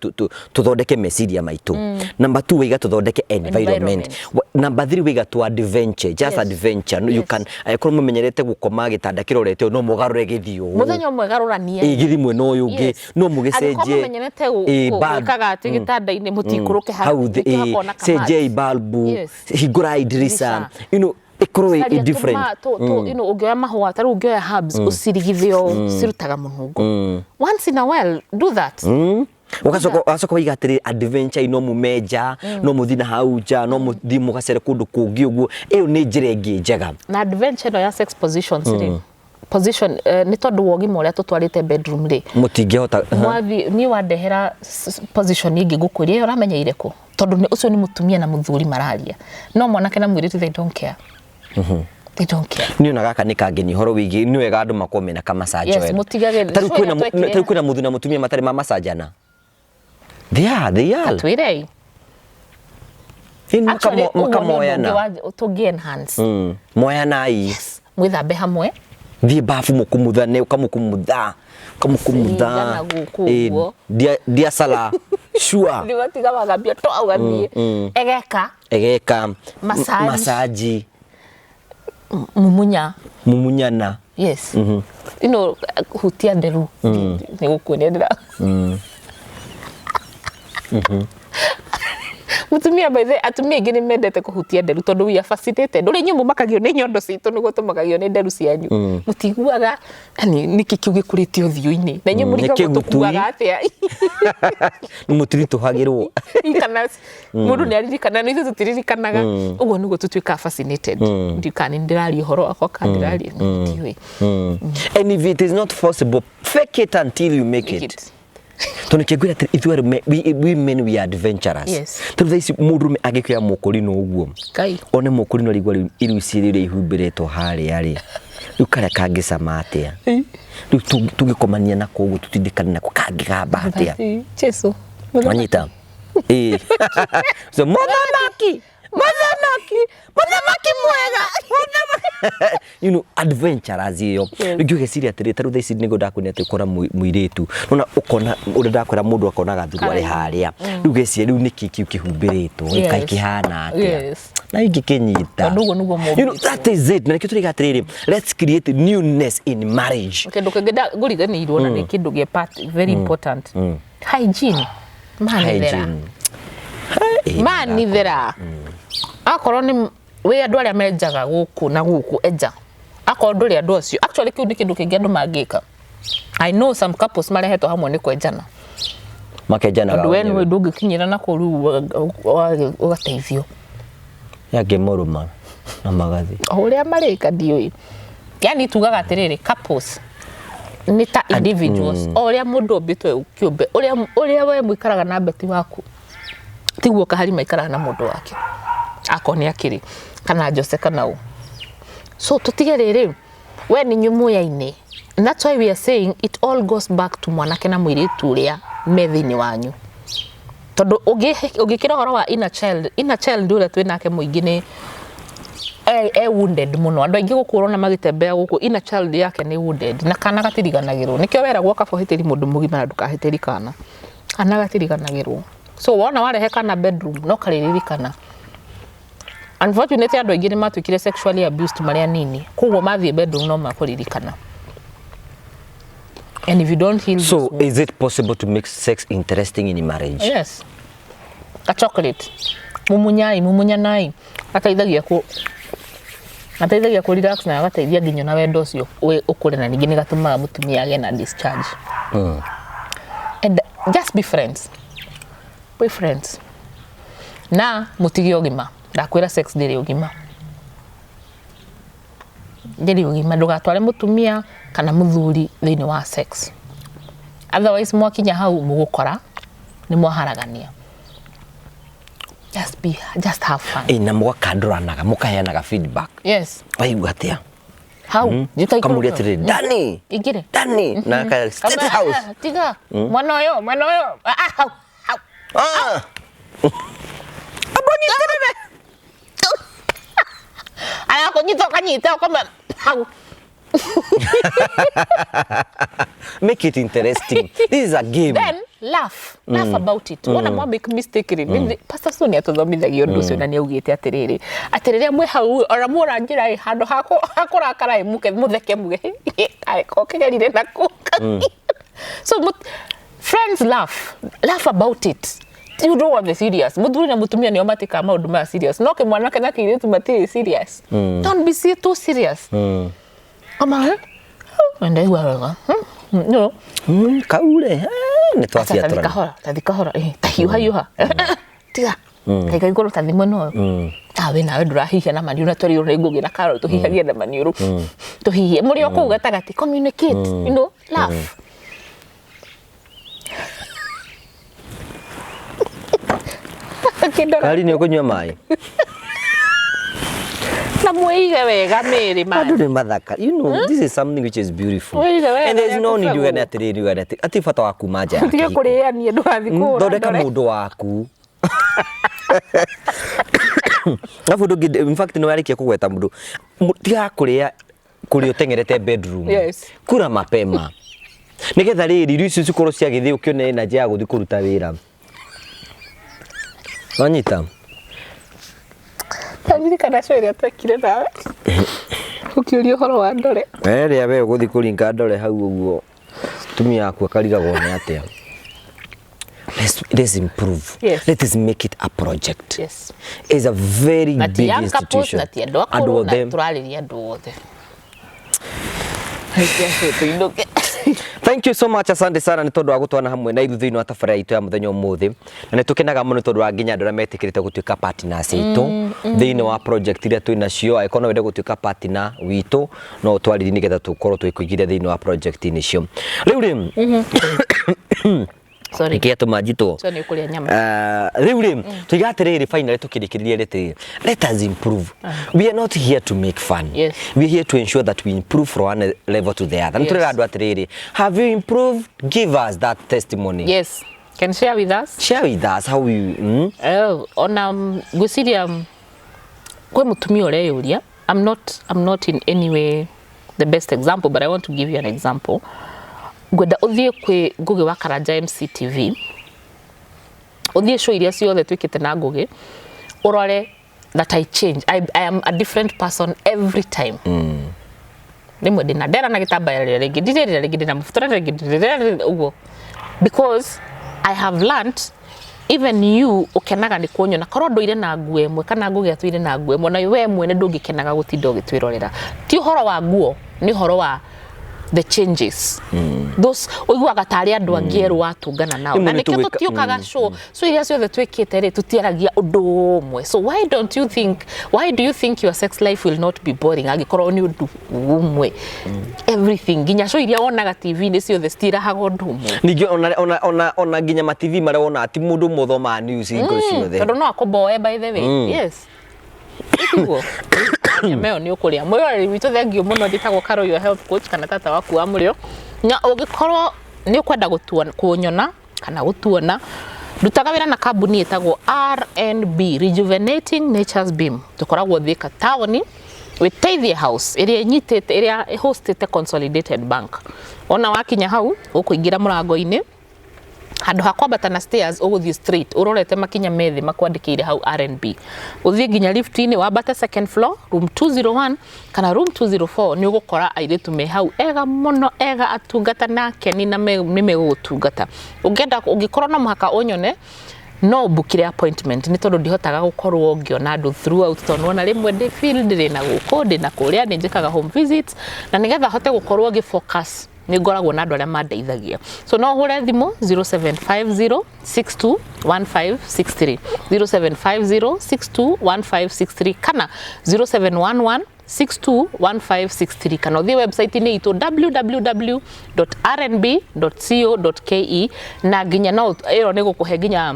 [SPEAKER 2] tũthondeke meciria maitũ. Number 2 waiga tũthondeke environment.
[SPEAKER 1] Environment.
[SPEAKER 2] Number 3 waiga tu adventure, just
[SPEAKER 1] Yes.
[SPEAKER 2] adventure. No, you
[SPEAKER 1] Yes.
[SPEAKER 2] can angĩkorwo mũmenyerete gũkoma gĩtanda kĩrorete ũũ, no mũgarũre gĩthiĩ ũũ.
[SPEAKER 1] Mũthenya ũmwe garũranie.
[SPEAKER 2] Ĩ, gĩthiĩ mwena ũyũ ũngĩ,
[SPEAKER 1] Yes.
[SPEAKER 2] no
[SPEAKER 1] Angĩkorwo
[SPEAKER 2] mũgĩcenjie.
[SPEAKER 1] mũmenyerete
[SPEAKER 2] Bulb.
[SPEAKER 1] gwĩkaga atĩ gĩtanda-inĩ mũtikũrũke
[SPEAKER 2] hau thĩ,
[SPEAKER 1] nĩkĩo hakoragwo na kamati.
[SPEAKER 2] cenjiai balbu,
[SPEAKER 1] Yes.
[SPEAKER 2] hingũrai ndirica,
[SPEAKER 1] Ndirica.
[SPEAKER 2] you know, ĩkorwo ĩ
[SPEAKER 1] Caria
[SPEAKER 2] different.
[SPEAKER 1] you know, ũngĩoya mahũa ta rĩu ũngĩoya herbs ũcirigithe ũũ, cirutaga mũnungo. Once in a while do that.
[SPEAKER 2] Ũgacoka waiga atĩrĩ adventure no mume nja, no mũthiĩ na hau nja, no mũthiĩ mũgacere kũndũ kũngĩ ũguo, ĩyo nĩ njĩra ĩngĩ njega.
[SPEAKER 1] Na adventure ĩno ya sex positions rĩ, position nĩ tondũ wa ũgima ũrĩa tũtwarĩte bedroom rĩ,
[SPEAKER 2] Mũtingĩhota.
[SPEAKER 1] Mwathi niĩ wandehera position ĩngĩ ngũkwĩria ĩyo ũramenyeire kũ, tondũ ũcio nĩ mũtumia na mũthuri mararia, no mwanake na mũirĩtu they don't care. They don't care.
[SPEAKER 2] Niĩ ona gaka nĩ kangenia ũhoro wĩgiĩ nĩ wega andũ makorwo mena ka massage
[SPEAKER 1] Yes,
[SPEAKER 2] oil.
[SPEAKER 1] mũtigage-
[SPEAKER 2] Ta rĩu
[SPEAKER 1] show
[SPEAKER 2] kwĩna
[SPEAKER 1] ĩrĩa twekire.
[SPEAKER 2] ta rĩu kwĩna mũthuri na mũtumia matarĩ ma massage-ana. They are, they are.
[SPEAKER 1] Twĩrei.
[SPEAKER 2] Ĩni
[SPEAKER 1] Actually, ũguo nĩ ũndũ ũngĩ
[SPEAKER 2] makamoyana.
[SPEAKER 1] tũngĩ enhance.
[SPEAKER 2] Moyanai.
[SPEAKER 1] Yes. Mwĩthambe hamwe.
[SPEAKER 2] Thiĩ bafu mũkumuthane, ũkamũkumutha, ũkamũkumutha.
[SPEAKER 1] Cigana gũkũ ũguo.
[SPEAKER 2] Ndia sala. Sure.
[SPEAKER 1] Ndigatiga wagambia to ũgathiĩ. Egeka.
[SPEAKER 2] Egeka.
[SPEAKER 1] Massage.
[SPEAKER 2] Massage.
[SPEAKER 1] Mumunya.
[SPEAKER 2] Mumunyana.
[SPEAKER 1] Yes. You know, hutia nderu. Nĩ gũkuonia ndĩra. Mũtumia by the way, atumia aingĩ nĩ mendete kũhutia nderu tondũ we are fascinated. Ũrĩa inyuĩ mũmakagio nĩ nyondo citũ nĩguo tũmakagio nĩ nderu cianyu. Mũtiguaga yani nĩkĩ kĩu gĩkũrĩte ũthiũ-inĩ. Na inyuĩ
[SPEAKER 2] Nĩ
[SPEAKER 1] mũrigagwo
[SPEAKER 2] kĩgutui.
[SPEAKER 1] tũkuaga atĩa.
[SPEAKER 2] Nĩ mũtiritũhagĩrwo.
[SPEAKER 1] Kana mũndũ nĩ aririkana, no ithuĩ tũtiririkanaga. Ũguo nĩguo tũtuĩkaga fascinated. Ndiũĩ kana nĩ ndĩraria ũhoro wakwa kana ndĩraria, ndiũĩ.
[SPEAKER 2] And if it is not possible, fake it until you make
[SPEAKER 1] Make
[SPEAKER 2] it.
[SPEAKER 1] it.
[SPEAKER 2] Tondũ kĩngwĩra atĩrĩ, ithuĩ arũme, we men we are adventurous.
[SPEAKER 1] Yes.
[SPEAKER 2] Tondũ thaa ici mũndũrũme angĩkĩoya mũkũrinũ ũguo,
[SPEAKER 1] Ngai.
[SPEAKER 2] one mũkũrinũ arigua rĩu iru ici rĩrĩa ihumbĩrĩtwo harĩa rĩ, rĩu karĩa kangĩcama atĩa? Rĩu tũngĩkomania nako ũguo tũtindĩkane nako kangĩgamba atĩa?
[SPEAKER 1] Jesu.
[SPEAKER 2] Wanyita? Ĩĩ. So mũthamaki, mũthamaki, mũthamaki mwega, mũthamaki. Adventurous ĩyo. Rĩngĩ ũgeciria atĩrĩ, ta rĩu thaa ici nĩguo ndakwĩra atĩ ũkona mũirĩtu. Nona ũkona ũrĩa ndakwĩra mũndũ akona gathuruarĩ harĩa. Rĩu ũgeciria rĩu nĩkĩ kĩu kĩhumbĩrĩtwo,
[SPEAKER 1] Yes.
[SPEAKER 2] kaĩ kĩhana atĩa?
[SPEAKER 1] Yes.
[SPEAKER 2] Na ingĩkĩnyita.
[SPEAKER 1] Tondũ ũguo nĩguo mũmbĩtwo.
[SPEAKER 2] That is it. Na nĩkĩo tũraiga atĩrĩrĩ, let's create newness in marriage.
[SPEAKER 1] Kĩndũ kĩngĩ ngũriganĩirwo na nĩ kĩndũ gĩa part very important, hygiene, manithera.
[SPEAKER 2] Hygiene. Hey,
[SPEAKER 1] Manithera akorwo nĩ wĩ andũ arĩa menjaga gũkũ na gũkũ, enja akorwo ndũrĩ andũ acio. Actually, kĩu nĩ kĩndũ kĩngĩ andũ mangĩka. I know some couples marehetwo hamwe nĩ kwenjana.
[SPEAKER 2] Makenjanaga.
[SPEAKER 1] Tondũ we
[SPEAKER 2] wenyewe.
[SPEAKER 1] nĩwe ndũngĩkinyĩra na kũu, rĩu ũgateithio.
[SPEAKER 2] Yangĩmũrũma na magathi.
[SPEAKER 1] O ũrĩa marĩka ndiũĩ, yani tugaga atĩrĩrĩ, couples nĩ ta individuals, o ũrĩa mũndũ ũmbĩtwo kĩũmbe, ũrĩa we mũikaraga na beti waku tiguo kahari maikaraga na mũndũ wake, akorwo nĩ akĩrĩ kana Jose kana ũ. So tũtige rĩrĩ, we nĩ inyuĩ muyaine. And that's why we are saying it all goes back to mwanake na mũirĩtu ũrĩa me thĩinĩ wanyu, tondũ ũngĩkĩra ũhoro wa inner child, inner child ũrĩa twĩ nake mũingĩ nĩ e wounded mũno. Andũ aingĩ gũkũ ũrona magĩtembea gũkũ, inner child yake nĩ wounded, na kana gatiriganagĩrwo. Nĩkĩo weragwo kaba ũhĩtĩri mũndũ mũgima na ndũkahĩtĩri kana. Kana gatiriganagĩrwo, so wona warehe kana bedroom no karĩririkana. Unfortunately, andũ aingĩ nĩ matuĩkire sexually abused marĩ anini, koguo mathiĩ bedroom no makũririkana, and if you don't heal
[SPEAKER 2] So
[SPEAKER 1] this wound-
[SPEAKER 2] is it possible to make sex interesting in marriage?
[SPEAKER 1] Yes. A chocolate. Mumunyai, mumunyanai. Ateithagia ku relax na agateithia nginya na wendo ũcio ũkũre, na ningĩ nĩ gatũmaga mũtumia agĩe na discharge. And just be friends. Be friends. Na mũtige ũgima. Ndakwĩra sex ndĩrĩ ũgima. Ndĩrĩ ũgima. Ndũgatware mũtumia kana mũthuri thĩinĩ wa sex. Otherwise mwakinya hau mũgũkora nĩ mwaharagania. Just have fun.
[SPEAKER 2] Ĩ, na mũgakandũranaga, mũkaheanaga feedback.
[SPEAKER 1] Yes.
[SPEAKER 2] Waigua atĩa?
[SPEAKER 1] Hau. Njĩta
[SPEAKER 2] Kamũria
[SPEAKER 1] ikũrũka.
[SPEAKER 2] atĩrĩrĩ, Dani.
[SPEAKER 1] Ingĩre.
[SPEAKER 2] Dani na ka State
[SPEAKER 1] Kama,
[SPEAKER 2] House.
[SPEAKER 1] ah, tiga. Mwana ũyũ, mwana ũyũ. Ah, ah, hau. Hau.
[SPEAKER 2] Ah. Abonyitĩrĩre.
[SPEAKER 1] Arakũnyita ũkanyita ũkoma hau.
[SPEAKER 2] Make it interesting. This is a game.
[SPEAKER 1] Then laugh. Laugh about it. Wona mwa make mistake rĩ, Pastor Sue nĩ atũthomithagia ũndũ ũcio na nĩ augĩte atĩrĩrĩ, atĩ rĩrĩa mwĩ hau ona muona njĩra ĩ handũ ha kũrakara ĩ mũke mũtheke muge ũkĩgerire na kũ. So friends, laugh. Laugh about it. You don't want the serious. Mũthuri na mũtumia nĩo matĩkaga maũndũ maya serious. No kĩmwanake na kĩirĩtu matirĩ serious. Don't be too serious. Kama, ndaigua wega. No.
[SPEAKER 2] Kaure eh, nĩ
[SPEAKER 1] Tathi
[SPEAKER 2] twaciatũrana.
[SPEAKER 1] Kahora, tathi kahora, eh, ta hiũha hiũha. Tiga. Taiga igũrũ, tathi mwena ũyũ. Ah, we nawe ndũrahihia na maniũrũ, na twerirwo nĩ Ngũgĩ na Carol tũhihagie na maniũrũ. Tũhihie. Mũrĩ o kũu gatagatĩ, communicate, laugh. Akĩndora.
[SPEAKER 2] Kari nĩ ũkũnyua maĩ?
[SPEAKER 1] Na mwĩige wega mĩĩrĩ
[SPEAKER 2] Andũ
[SPEAKER 1] man.
[SPEAKER 2] nĩ mathaka. This is something which is beautiful.
[SPEAKER 1] Wĩige wega
[SPEAKER 2] And there's no need
[SPEAKER 1] gĩa
[SPEAKER 2] ugane atĩrĩrĩ, ugane atĩ atĩ bata wa kuma nja ya
[SPEAKER 1] Tige
[SPEAKER 2] kĩhiko.
[SPEAKER 1] kũrĩania ndũgathiĩ kũhũra
[SPEAKER 2] Thondeka
[SPEAKER 1] ndore.
[SPEAKER 2] mũndũ waku. Alafu ndũngĩ, in fact nĩ warĩkia kũgweta mũndũ, tiga kũrĩa kũrĩa ũteng'erete bedroom.
[SPEAKER 1] Yes.
[SPEAKER 2] Kura mapema nĩgetha rĩrĩ irio icio cikorwo ciagĩthĩ ũkĩone energy ya gũthiĩ kũruta wĩra. Wanyita?
[SPEAKER 1] Ndaririkana show ĩrĩa twekire nawe ũkĩũria ũhoro wa ndore.
[SPEAKER 2] Ĩrĩa we ũgũthiĩ kũringa ndore hau ũguo tumia yaku akarigagwo nĩ atĩa. Let's improve.
[SPEAKER 1] Yes.
[SPEAKER 2] Let us make it a project.
[SPEAKER 1] Yes.
[SPEAKER 2] It's a very
[SPEAKER 1] Na ti
[SPEAKER 2] big
[SPEAKER 1] young couples,
[SPEAKER 2] institution.
[SPEAKER 1] na ti andũ
[SPEAKER 2] Andũ
[SPEAKER 1] akũrũ, na
[SPEAKER 2] othe.
[SPEAKER 1] tũrarĩria andũ othe. Reke tũinũke.
[SPEAKER 2] Thank you so much, asante sana nĩ tondũ wa gũtwana hamwe na ithuĩ thĩinĩ wa tabarĩra itũ ya mũthenya ũmũthĩ, na nĩ tũkenaga mũno tondũ wa nginya andũ arĩa metĩkĩrĩte gũtuĩka partners aitũ thĩinĩ wa project iria twĩ nacio. Angĩkorwo no wende gũtuĩka partner witũ, no ũtwarĩrie nĩgetha tũkorwo tũgĩkũingĩria thĩinĩ wa project-inĩ icio. Rĩu rĩ,
[SPEAKER 1] Sorry.
[SPEAKER 2] nĩkĩ gĩatũma njitwo?
[SPEAKER 1] So nĩ ũkũrĩa nyama.
[SPEAKER 2] Rĩu rĩ, tuiga atĩrĩrĩ, finally tũkĩrĩkĩrĩria rĩtĩ, let us improve. We are not here to make fun.
[SPEAKER 1] Yes.
[SPEAKER 2] We are here to ensure that we improve from one level to the other. Nĩ
[SPEAKER 1] Yes.
[SPEAKER 2] tũrera andũ atĩrĩrĩ, have you improved? Give us that testimony.
[SPEAKER 1] Yes. Can share with us.
[SPEAKER 2] Share with us how you?
[SPEAKER 1] Ona ngwĩciria kwĩ mũtumia ũreyũria. I'm not in any way the best example, but I want to give you an example. Ngwenda ũthiĩ kwĩ Ngũgĩ wa Karanja MCTV, ũthiĩ show iria ciothe twĩkĩte na Ngũgĩ, ũrore that I change. I am a different person every time. Rĩmwe ndĩna ndera na gĩtambaya, rĩrĩa rĩngĩ ndirĩ, rĩrĩa rĩngĩ ndĩna mũbuto, rĩrĩa rĩngĩ ndĩrĩ ũguo, because I have learnt even you ũkenaga nĩ kuonyona korwo ndũire na nguo ĩmwe kana Ngũgĩ atũire na nguo ĩmwe, na we mwene ndũngĩkenaga gũtinda ũgĩtwĩrorera. Ti ũhoro wa nguo, nĩ ũhoro wa the changes those ũiguaga tarĩ andũ angĩ erũ watũngana nao.
[SPEAKER 2] Rĩmwe
[SPEAKER 1] Na
[SPEAKER 2] nĩ
[SPEAKER 1] nĩkĩo tũtiũkaga show so iria ciothe twĩkĩte rĩ, tũtiaragia ũndũ ũmwe. So why don't you think why do you think your sex life will not be boring angĩkorwo nĩ ũndũ ũmwe everything? Nginya show iria wonaga TV-inĩ ciothe citirahaga ũndũ ũmwe.
[SPEAKER 2] Ningĩ ona nginya ma TV marĩa wonaga, ti mũndũ ũmwe ũthomaga news hingo ciothe.
[SPEAKER 1] Tondũ no akũmboe, by the way. Yes, tiguo nyama ĩyo nĩ ũkũrĩa. Mwĩroreri witũ, thengiũ mũno. Njĩtagwo Carol, your health coach, kana tata waku wa mũrĩo. Na ũngĩkorwo nĩ ũkwenda kũnyona kana gũtuona, ndutaga wĩra na kambuni ĩtagwo RNB, Rejuvenating Nature's Beam. Tũkoragwo Thika taũni, Wĩteithie House ĩrĩa ĩnyitĩte, ĩrĩa ĩhostĩte Consolidated Bank. Ona wakinya hau, ũkũingĩra mũrango-inĩ, handũ ha kwambata na stairs ũgũthiĩ straight ũrorete makinya methĩ makwandĩkĩire hau RNB, ũthiĩ nginya lift-inĩ, wambate second floor, room 201 kana room 204. Nĩ ũgũkora airĩtu me hau ega mũno, ega atungata na akeni, na nĩ megũgũtungata. Ũngĩenda, ũngĩkorwo no mũhaka ũnyone, no ũmbukire appointment, nĩ tondũ ndihotaga gũkorwo ngĩona andũ throughout, tondũ nĩwona rĩmwe ndĩ field, ndĩ na gũkũ, ndĩ na kũrĩa, nĩ njĩkaga home visits, na nĩgetha hote gũkorwo ngĩ focus nĩ ngoragwo na andũ arĩa mandeithagia. So no ũhũre thimũ 0750 621563, 0750 621563 kana 0711 621563, kana ũthiĩ website-inĩ itũ www.rnb.co.ke, na nginya no ĩyo nĩ gũkũhe nginya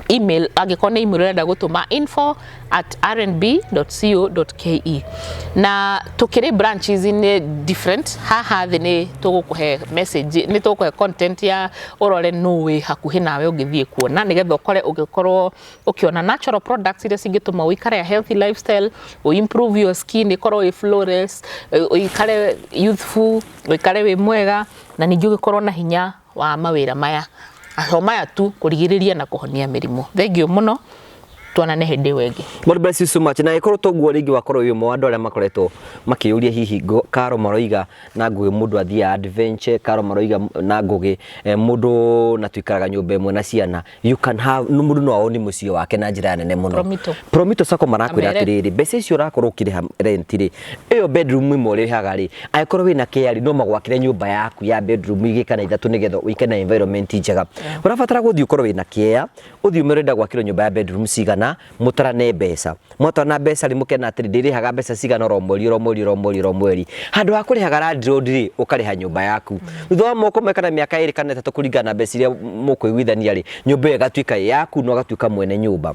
[SPEAKER 1] email, angĩkorwo nĩ email ũrenda gũtũma, info@rnb.co.ke. Na tũkĩrĩ branches nĩ different. Haha thĩ nĩ tũgũkũhe message, nĩ tũgũkũhe content ya ũrore nũ wĩ hakuhĩ nawe ũngĩthiĩ kuona, nĩgetha ũkore ũgĩkorwo ũkĩona natural products iria cingĩtũma ũikare a healthy lifestyle, ũ improve your skin ĩkorwo ĩ flawless, ũikare youthful, ũikare wĩ mwega, na ningĩ ũgĩkorwo na hinya wa mawĩra maya aho maya tu kũrigĩrĩria na kũhonia mĩrimũ. Thengiũ mũno, tuonane hĩndĩ ĩyo ĩngĩ.
[SPEAKER 2] God bless you so much. Na ĩkorwo toguo rĩngĩ wakorwo wĩ ũmwe wa andũ arĩa makoretwo makĩyũria hihi Karo maroiga na Ngũgĩ mũndũ athiaga adventure, Karo maroiga na Ngũgĩ mũndũ na tuikaraga nyũmba ĩmwe na ciana. You can have, mũndũ no aone mũciĩ wake na njĩra nene mũno.
[SPEAKER 1] Promito.
[SPEAKER 2] Promito Sacco marakwĩra
[SPEAKER 1] Amere.
[SPEAKER 2] atĩrĩrĩ, mbeca icio ũrakorwo ũkĩrĩha rent rĩ, ĩyo bedroom ĩmwe ũrĩhaga rĩ, angĩkorwo wĩna care no magwakĩre nyũmba yaku ya bedroom igĩrĩ kana ithatũ, nĩgetha ũikare na environment njega. Ũrabatara gũthiĩ ũkorwo wĩna care, ũthiĩ ũmere ũrenda gwakĩrwo nyũmba ya bedroom cigana, mũtarane mbeca. Mwatarana mbeca rĩ, mũkena atĩrĩ, ndĩrĩhaga mbeca cigana oro mweri, oro mweri, oro mweri, oro mweri. Handũ ha kũrĩhaga landlord rĩ, ũkarĩha nyũmba yaku. Thutha wa mwaka ũmwe kana mĩaka 2 kana 3, kũringana na mbeca iria mũkũiguithania rĩ, nyũmba ĩyo ĩgatuĩka ĩ yaku na ũgatuĩka mwene nyũmba.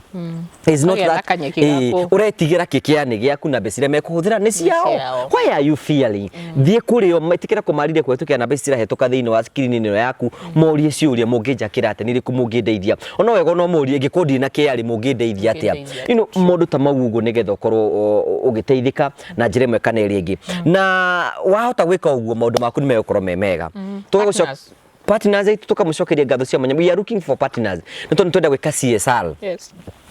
[SPEAKER 2] It's not
[SPEAKER 1] Ũkagĩa na
[SPEAKER 2] that
[SPEAKER 1] kanyeki gaku.
[SPEAKER 2] Ũretigĩra kĩkĩa nĩ gĩaku na mbeca iria mekũhũthĩra nĩ ciao.
[SPEAKER 1] Ciao.
[SPEAKER 2] Why are you fearing? Thiĩ kũrĩ o, metĩkĩra kũmarire kũhetũkĩra namba ici cirahĩtũka thĩinĩ wa screen ĩno yaku, morie ciũria, mũngĩnjakĩra atĩa, nĩ irĩkũ mũngĩndeithia. Ona wega no mũrie, ingĩkorwo ndirĩ na kĩa rĩ, mũngĩndeithia atĩa?
[SPEAKER 1] Mũngĩndeithia.
[SPEAKER 2] Maũndũ ta mau ũguo, nĩgetha ũkorwo ũgĩteithĩka na njĩra ĩmwe kana ĩrĩa ĩngĩ. Na wahota gwĩka ũguo, maũndũ maku nĩ megũkorwo me mega.
[SPEAKER 1] Partners.
[SPEAKER 2] Partners aitũ, tũkamũcokeria ngatho cia mwanya. We are looking for partners nĩ tondũ nĩ twenda gwĩka CSR.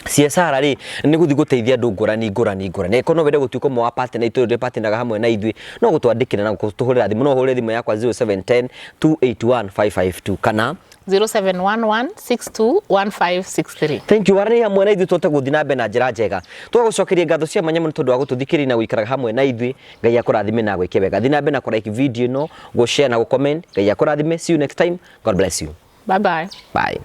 [SPEAKER 2] CSR rĩ, nĩ gũthiĩ gũteithia andũ ngũrani ngũrani ngũrani. Angĩkorwo no wende gũtuĩka ũmwe wa partner itũ ũrĩa partneraga hamwe na ithuĩ, no gũtwandĩkĩra na gũtũhũrĩra thimũ. No ũhũre thimũ yakwa 0710 281 552 kana
[SPEAKER 1] 0711621563.
[SPEAKER 2] Thank you. Warani hamwe na ithuĩ tũhote gũthiĩ na mbere na njĩra njega. Tũgagũcokeria ngatho cia mwanya mũno tondũ wa gũtũthikĩrĩria na gũikaraga hamwe na ithuĩ. Ngai akũrathime na agwĩke wega. Thiĩ na mbere na kũ like video ĩno, gũ share na gũ comment. Ngai akũrathime. See you next time. God bless you.
[SPEAKER 1] Bye bye.
[SPEAKER 2] Bye.